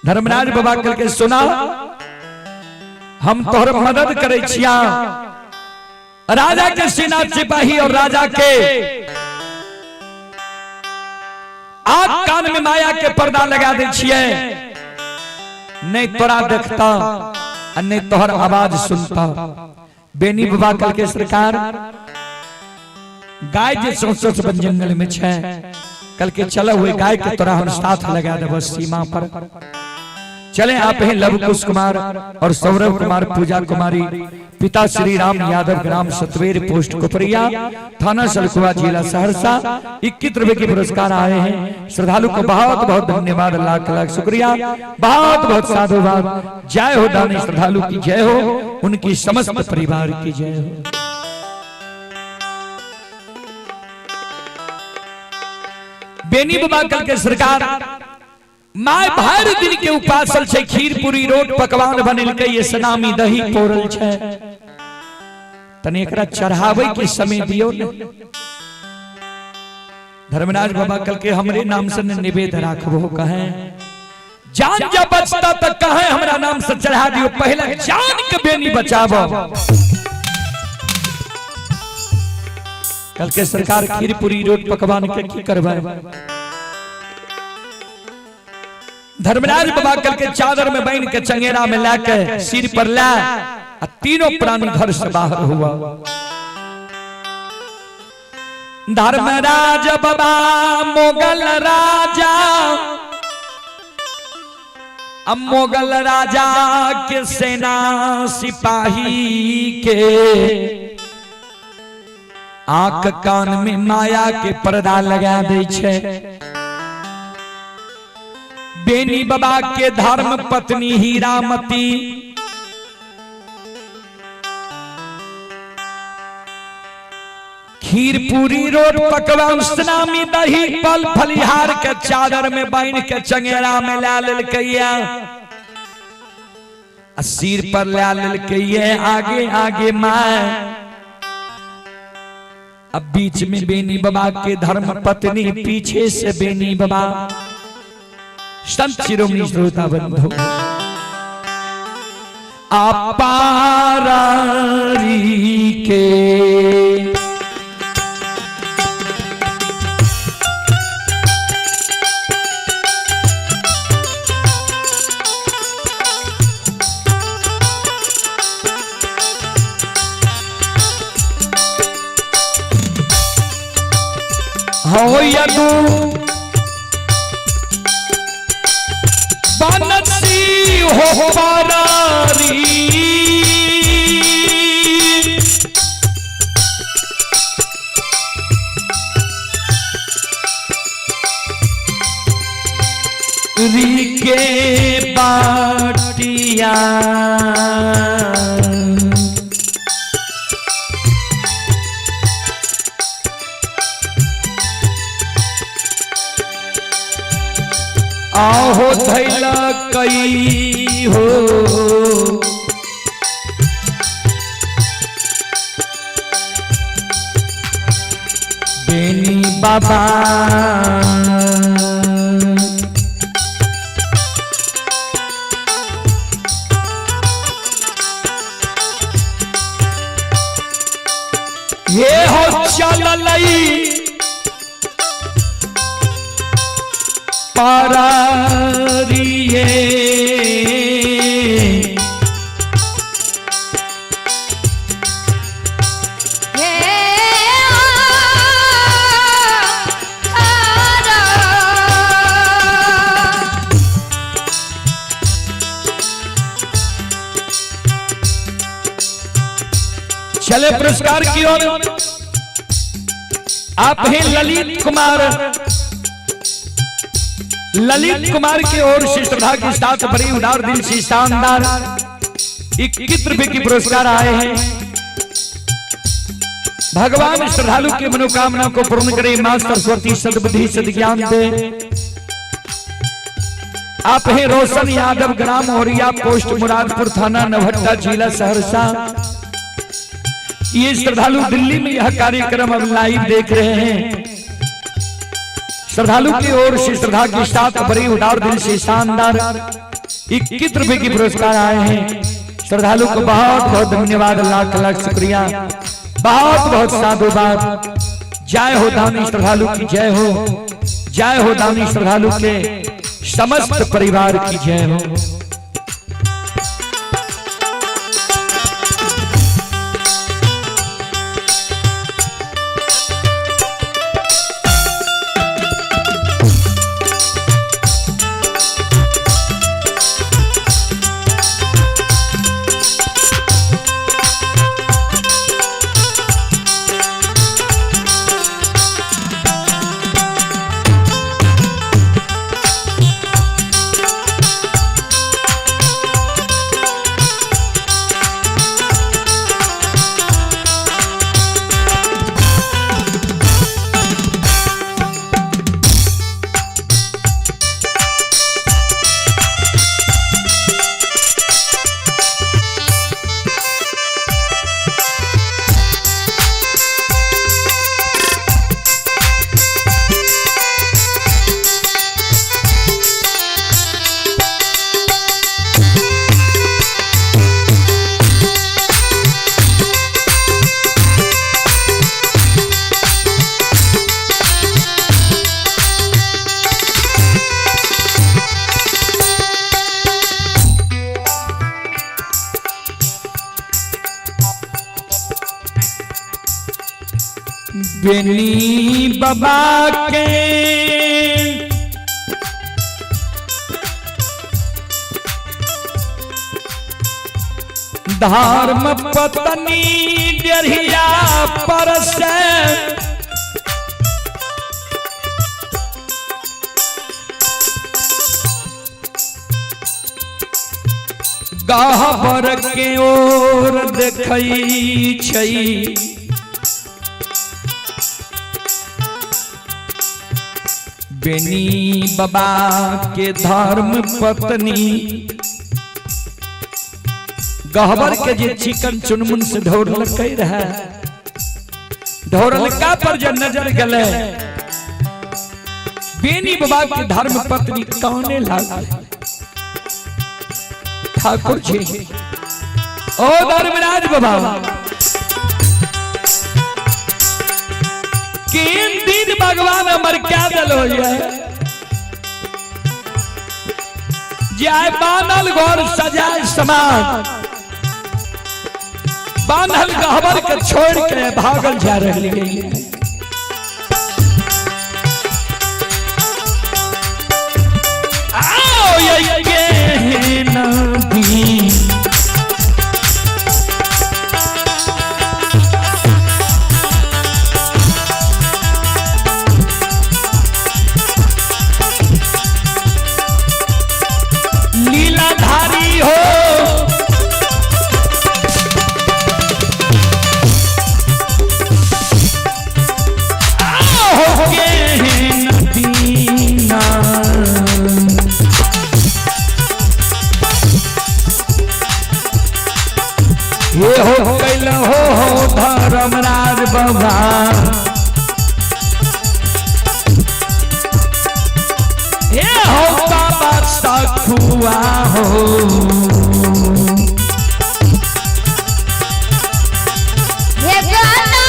धर्मराज बाबा कल के सुना हम तोहर मदद करे छिया, राजा के सेना सिपाही और राजा के आग कान में माया के पर्दा लगा दे छिए, नहीं तोरा देखता आ नहीं तोहर आवाज सुनता। बेनी बाबा कल के सरकार गाय जे सौंसो बन जंगल में छे, कल के चला हुए गाय के तोरा हम साथ लगा देब सीमा पर। चले आप हैं लव कुश कुमार और सौरभ कुमार, पूजा कुमारी, पिता श्री राम यादव, ग्राम सतवेर, पोस्ट कोपरिया, थाना सलखुआ, जिला सहरसा। 21 रुपए के पुरस्कार आए हैं। श्रद्धालु को बहुत बहुत धन्यवाद, लाख लाख शुक्रिया, बहुत बहुत साधुवाद। जय हो दानी श्रद्धालु की जय हो, उनकी समस्त परिवार की जय हो। बेनी बाबा कल के सरकार my भर दिन के उपासल छै, खीर पूरी रोट पकवान बनेलकै, ये सनामी दही पौरल छै, तनी एकरा चढ़ावे के समय दियो ने। धर्मराज बाबा कल के हमरे नाम से निवेद राखबो कहे, जान जब बचता तक कहे हमरा नाम से चढ़ा दियो, पहले जान के बेनी बचाबो। कल के सरकार खीरपुरी रोट पकवान के की करवाए। धर्मराज बाबा कल के चादर में बन के चंगेरा में ला के सिर पर ला आ तीनों प्राणी घर से बाहर हुआ। धर्मराज बाबा मुगल राजा, अब मुगल राजा के सेना सिपाही के आंख कान में माया के पर्दा लगा दे छे। बेनी बाबा के धर्म पत्नी हीरामती खीर पूरी रोट पकवान सनामी दही पल फलिहार के चादर में बांध के चंगेरा में ला ललकैया, सिर पर ला ललकैया, आगे आगे मां। अब बीच में बेनी बाबा के धर्म पत्नी, पीछे से बेनी बाबा। संत शिरोमणि श्रोता बंधु अपारी के हो यदु बनसी हो पारी री के बाटिया आहो धैला कई हो बेनी बाबा। ये हो चललई पारिये चले पुरस्कार की ओर। आप हैं ललित कुमार, ललित कुमार की ओर से श्रद्धा के साथ बड़ी उदार दिल से शानदार 21 रुपए की पुरस्कार आए हैं। भगवान श्रद्धालु की मनोकामना को पूर्ण करे, मां सरस्वती सद्बुद्धि सद्ज्ञान दे। आप हैं रोशन यादव, ग्राम ओरिया, पोस्ट मुरादपुर, थाना नवहट्टा, जिला सहरसा। ये श्रद्धालु दिल्ली में यह कार्यक्रम अब लाइव देख रहे हैं। श्रद्धालु की ओर से श्रद्धा के साथ बड़ी उदार दिल से शानदार 21 रुपए की पुरस्कार आए हैं। श्रद्धालु को बहुत बहुत धन्यवाद, लाख लाख शुक्रिया, बहुत बहुत साधुवाद। जय हो दानी श्रद्धालु की जय हो, जय हो दानी श्रद्धालु के समस्त परिवार की जय हो। बेनी बाबा के धर्म पत्नी डेढ़िया पर से गहबर के ओर देखै छै। बेनी बाबा के धर्म पत्नी गहबर के जे चिकन चुनमुन से ढोरलकै रहे, ढोरलका पर जे नजर गेलै, बेनी बाबा के धर्म पत्नी काने लागल। ठाकुर जी, ओ धर्मराज बाबा, तीन दिन भगवान हमर क्या दल हो जाय, बानल घर सजाए समान, बान्हल गहबर के छोड़ के भागल जा रही है। आओ ये नदी लीलाधारी हो, आओ के नदीना। ये हो कैल हो धर्मराज बाबा, ये हो बाबा सखुआ हो। हे गाना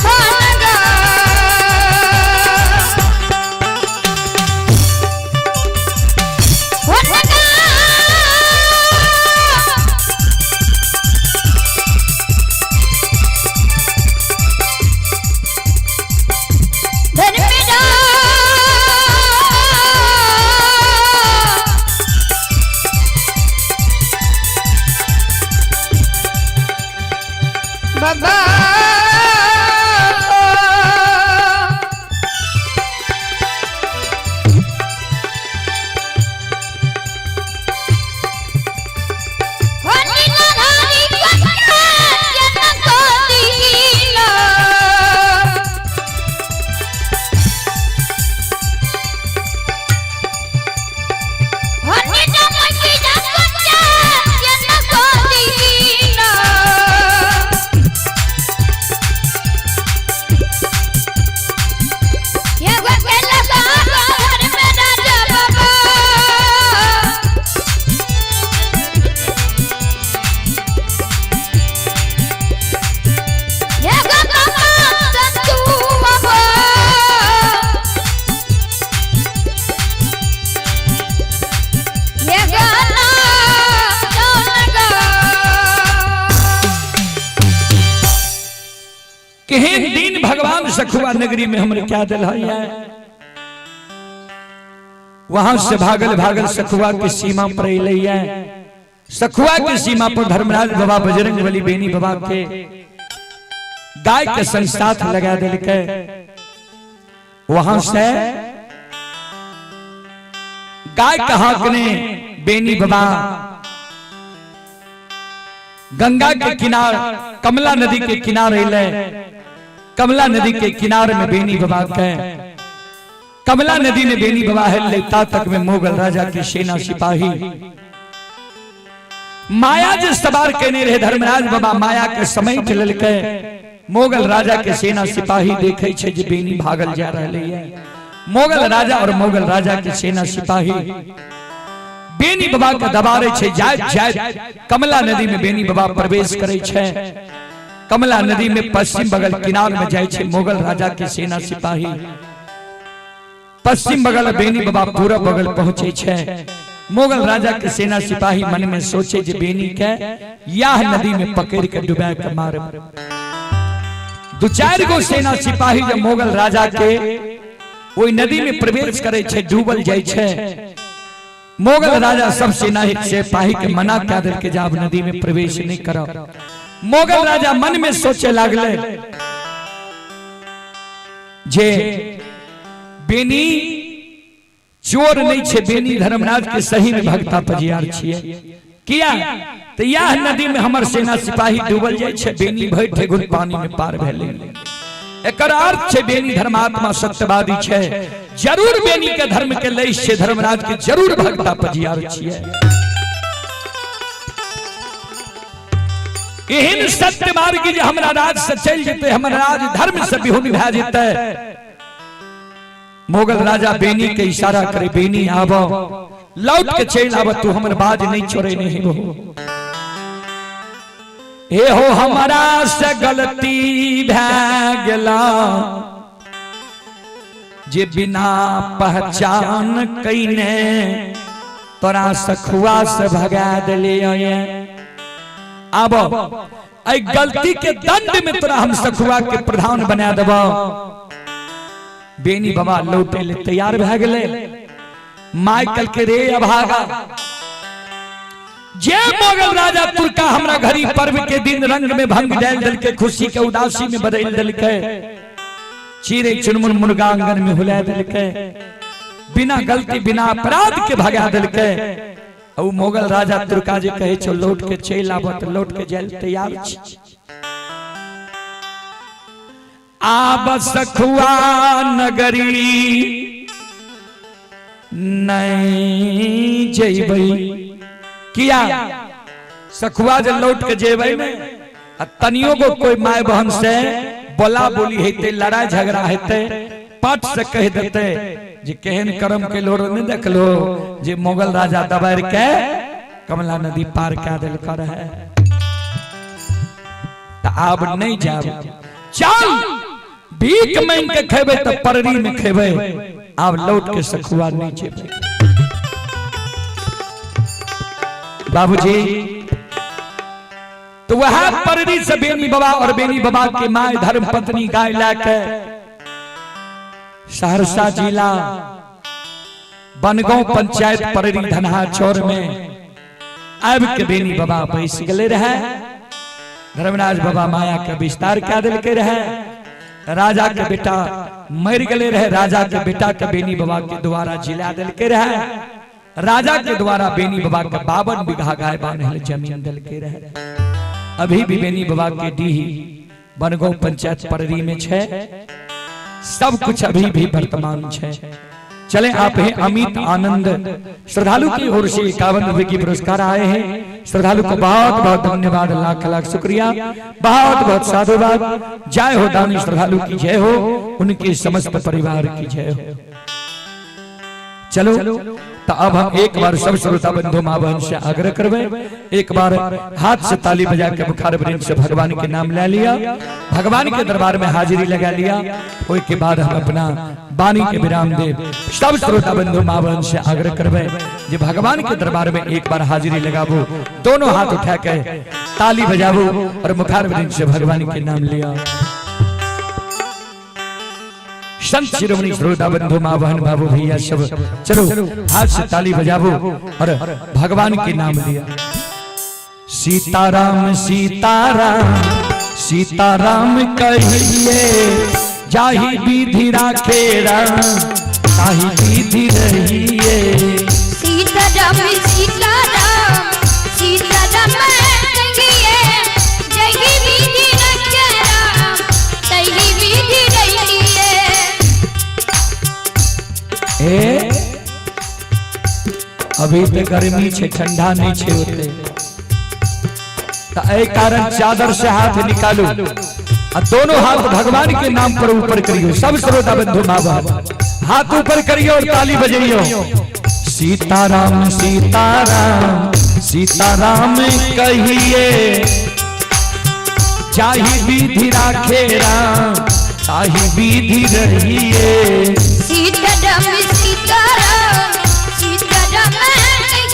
हो बाबा। केहन दिन भगवान सखुआ नगरी में हमरे क्या दिल है। वहां से भागल भागल सखुआ की सीमा पर अलै है। सखुआ की सीमा पर धर्मराज बाबा बजरंग बली बेनी बाबा के गाय के संग साथ लगा दिलकै। वहां से गाय के हाकने बेनी बाबा गंगा के किनार, कमला नदी के किनारे अलै। कमला नदी के किनारे में बेनी बाबा के, कमला नदी में बेनी बाबा है ता तक में मुगल राजा की सेना सिपाही माया जे सवार केने रहे धर्मराज बाबा माया के समय चललकै। मुगल राजा के सेना सिपाही देखे छे जे बेनी भागल जा रहले है। मुगल राजा और मुगल राजा के सेना सिपाही बेनी बाबा के दबारे छे। जायत जायत कमला नदी में बेनी बाबा प्रवेश करे छे। कमला नदी में पश्चिम बगल किनार में जाय छे मुगल राजा के सेना सिपाही। पश्चिम बगल बेनी बाबा पूरब बगल पहुंचे छे। मुगल राजा के सेना सिपाही मन में सोचे जे बेनी के याह नदी में पकड़ के डुबा के मार। दू चार गो सेना सिपाही जब मुगल राजा के ओहि नदी में प्रवेश करे छे, डूबल जाय छे, मुगल राजा सब सेना सिपाही के मना कह दिल के जाब नदी में प्रवेश नहीं करो। मुगल राजा मन में सोचे लागले जे बेनी चोर नहीं छे, बेनी धर्मराज के सही में भक्ता पजियार छिए। किया तो यह नदी में हमर सेना सिपाही डूबल जाय छे, बेनी भरि ठेगुन पानी में पार भेले। एकर अर्थ छे बेनी धर्मात्मा सत्यवादी छे, जरूर बेनी के धर्म के लय छे, धर्मराज के जरूर भक्ता पजियार छिए। एहन सत्य मार्ग जे हमरा राज से चल जेते, हमर राज धर्म से विहुन भए जेते। मुगल राजा बेनी के इशारा करे, बेनी आबो लौट के चल आब, तू हमर बाज नहीं छोड़े नहीं हो। ए हो हमारा से गलती भए गेला जे बिना पहचान कईने तोरा सखुआ से भगा देलियै। आब एहि गलती के दंड में तोरा हम सखुआ के प्रधान बना देबो। बेनी बाबा लौटे ले तैयार भए गेलै। माइकल के रे अभागा, जे मुगल राजा तुर्का हमरा घरी पर्व के दिन रंग में भंग डाल देलकै, खुशी के उदासी में बदल देलकै, चिड़ै चुनमुन मुर्गा आंगन में हुला देलकै, बिना गलती बिना अपराध के भगा देलकै। ओ मुगल राजा तुर्का जे कहै छौ लौट के चलि आबऽ तऽ लौट के जाय तैयार छी। आब सखुआ नगरी नहीं जइबै। किया सखुआ जे लौट के जेबै ने आ तनियो गो कोई my बहन से बोला बोली हेतै, लड़ाई झगड़ा हेतै, पट से कह देते जे केहन कर्म के लोर नहीं देखलो जे मुगल राजा दबार के कमला नदी पार कह देलक रहे। त आब नहीं जाब, चल भीख मांग के खेबै त पररी में खेबै, आब लौट के सखुआ नहीं जेबै। बाबूजी तो वह पररी से बेनी बाबा और बेनी बाबा के my धर्म पत्नी गाय लाके सहरसा जिला बनगांव पंचायत पररी धनहा चौर में आब के बेनी बाबा बैस गए रहे। धर्मराज बाबा माया के विस्तार कह दिलके रहे। राजा के बेटा मर गए रहे, राजा के बेटा के बेनी बाबा के द्वारा जिला दिलके रहे। राजा के द्वारा बेनी बाबा के 52 बीघा गाय बान्हल जमीन दिलके रहे। अभी भी बेनी बाबा के डीह बनगांव पंचायत पररी में छे, सब कुछ अभी भी वर्तमान छे। चले आप हैं अमित आनंद श्रद्धालु की ओर से 51 रुपए की पुरस्कार आए हैं। श्रद्धालु को बहुत बहुत धन्यवाद, लाख लाख शुक्रिया, बहुत बहुत साधुवाद। जय हो दानी श्रद्धालु की जय हो, उनके समस्त परिवार की जय हो। चलो तो अब हम एक बार सब श्रोता बंधु माँ बहन से आग्रह करवे, एक बार हाथ से ताली बजा के बुखार वृंद से भगवान के नाम ले लिया, भगवान के दरबार में हाजिरी लगा लिया। ओई के बाद हम अपना वाणी के विराम दे। सब श्रोता बंधु माँ बहन से आग्रह करवे जे भगवान के दरबार में एक बार हाजिरी लगाबो, दोनों हाथ उठा के ताली बजाबो और मुखार वृंद से भगवान के नाम लिया। संत शिरोमणि श्रोता बंधु माँ बहन बाबू भैया सब चलो हाथ से ताली बजाबो और भगवान के नाम लिया। सीताराम सीताराम सीताराम कहिए, जाहि विधि राखे राम ताहि विधि रहिए। सीताराम सीताराम सीताराम कहिए, जाहि विधि राखे राम ताहि विधि रहिए। ए अभी तो गर्मी छे, ठंडा नहीं छे होते, तो ए कारण चादर से हाथ निकालो और दोनों हाथ भगवान के नाम पर ऊपर करियो। सब श्रोता बंधु माँ बाप हाथ ऊपर करियो और ताली बजाइयो। सीताराम सीताराम सीताराम कहिए, जाहि विधि राखे राम ताहि विधि रहिए। सीताराम सीताराम सीताराम कहिए,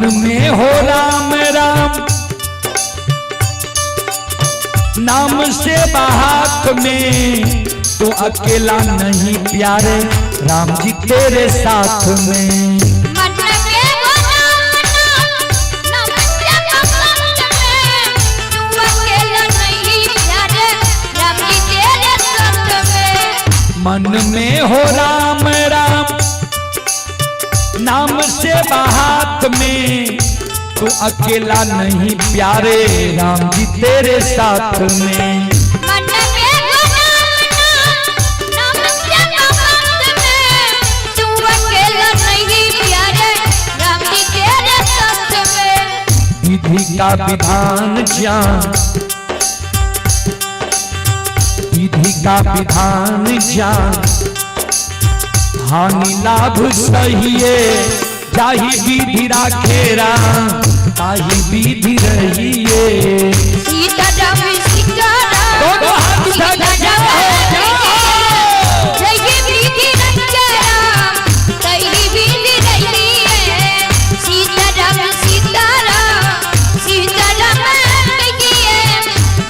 मन में हो राम राम नाम से हाथ में, तू अकेला नहीं प्यारे राम जी तेरे साथ में। मन में हो राम नाम, नाम से हाथ में, तू अकेला नहीं प्यारे राम जी तेरे साथ में। मन में हो राम राम नाम से हाथ में, तू अकेला नहीं प्यारे राम जी तेरे साथ में। मन में हो राम नाम, नाम से हाथ में, तू अकेला नहीं प्यारे राम जी तेरे साथ में। विधि का विधान जान, विधि का विधान जान, हानि लाभ सहिए, जाहि विधि राखे राम ताहि विधि रहिए। सीता राम सीता राम, दोनों हाथ उठा के सीता जय हो, राम जय हो। जय विधि रखे राम ताहि विधि रहिए। सीता राम सीता राम सीता राम कहिए,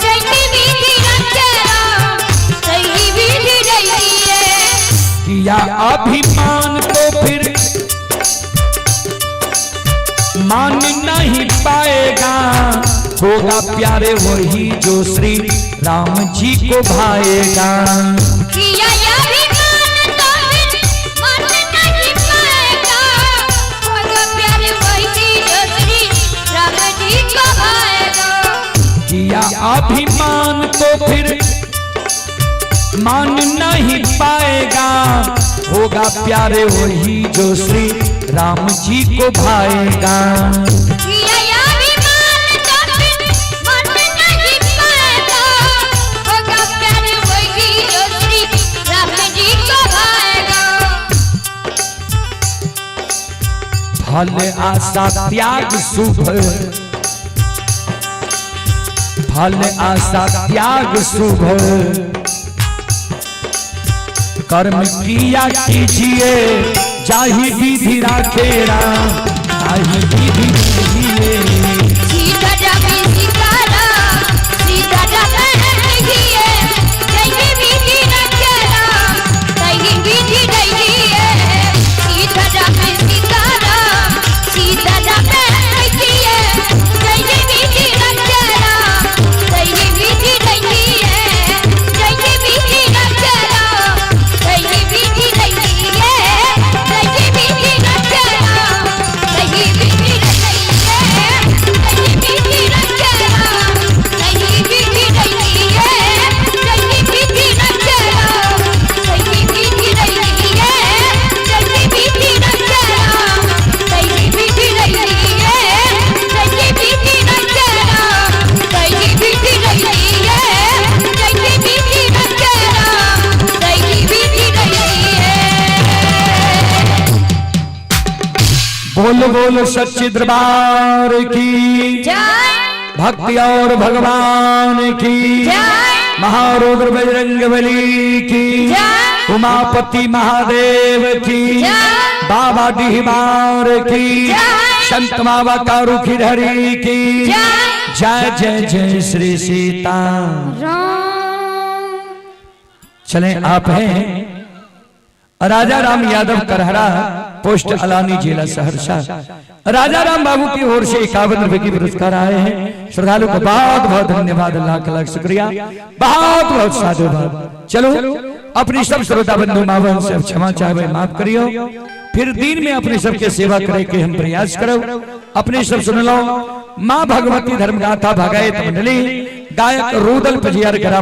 जय विधि रखे राम ताहि विधि रहिए। किया अभिमान तो फिर मान नहीं पाएगा, होगा प्यारे वही जो श्री राम जी को भाएगा। किया अभिमान तो फिर मान नहीं पाएगा, होगा प्यारे वही जो श्री राम जी को भाएगा। किया अभिमान तो फिर मान नहीं पाएगा, होगा प्यारे वही जो श्री राम जी को भाएगा। किया अभिमान तो फिर मान नहीं पाएगा, होगा प्यारे वही जो श्री राम जी को भाएगा। फल आशा त्याग शुभ, फल आशा त्याग शुभ, कर्म किया कीजिए, जाहि विधि राखे राम ताहि विधि रहिए। सीता राम सीता राम सीता राम कहिए, जय विधि रखे राम ताहि विधि रहिए। सीता राम सीता राम सीता राम कहिए, जय विधि रखे राम ताहि विधि रहिए। जय विधि रखे राम ताहि विधि रहिए। जय विधि रखे राम ताहि विधि रहिए। जय विधि रखे राम ताहि विधि रहिए। जय विधि रखे राम ताहि विधि रहिए। जय विधि रखे राम ताहि विधि रहिए। जय विधि रखे राम ताहि विधि रहिए। जय विधि रखे राम ताहि विधि रहिए। बोल बोल सच्चे दरबार की जय, भक्ति और भगवान की जय, महारुद्र बजरंग बली की जय, उमापति महादेव की जय, बाबा डिहबार की जय, संत बाबा कारू हरि की जय, जय जय जय श्री सीता। राम। चले आप हैं राजा राम यादव करहरा, पोस्ट अलानी, जिला सहरसा। राजा राम बाबू की ओर से 51 रुपए की पुरस्कार आए हैं। श्रद्धालु को बहुत बहुत धन्यवाद, लाख लाख शुक्रिया, बहुत बहुत साधुवाद। चलो अपनी सब श्रोता बंधु माँ बहन से क्षमा चाहे माफ करियो। फिर दिन में अपने सबके सेवा करे के हम प्रयास करो। अपने सब सुन लो माँ भगवती धर्मगाथा भगायत मंडली, गायक रुदल पजियार ग्राम।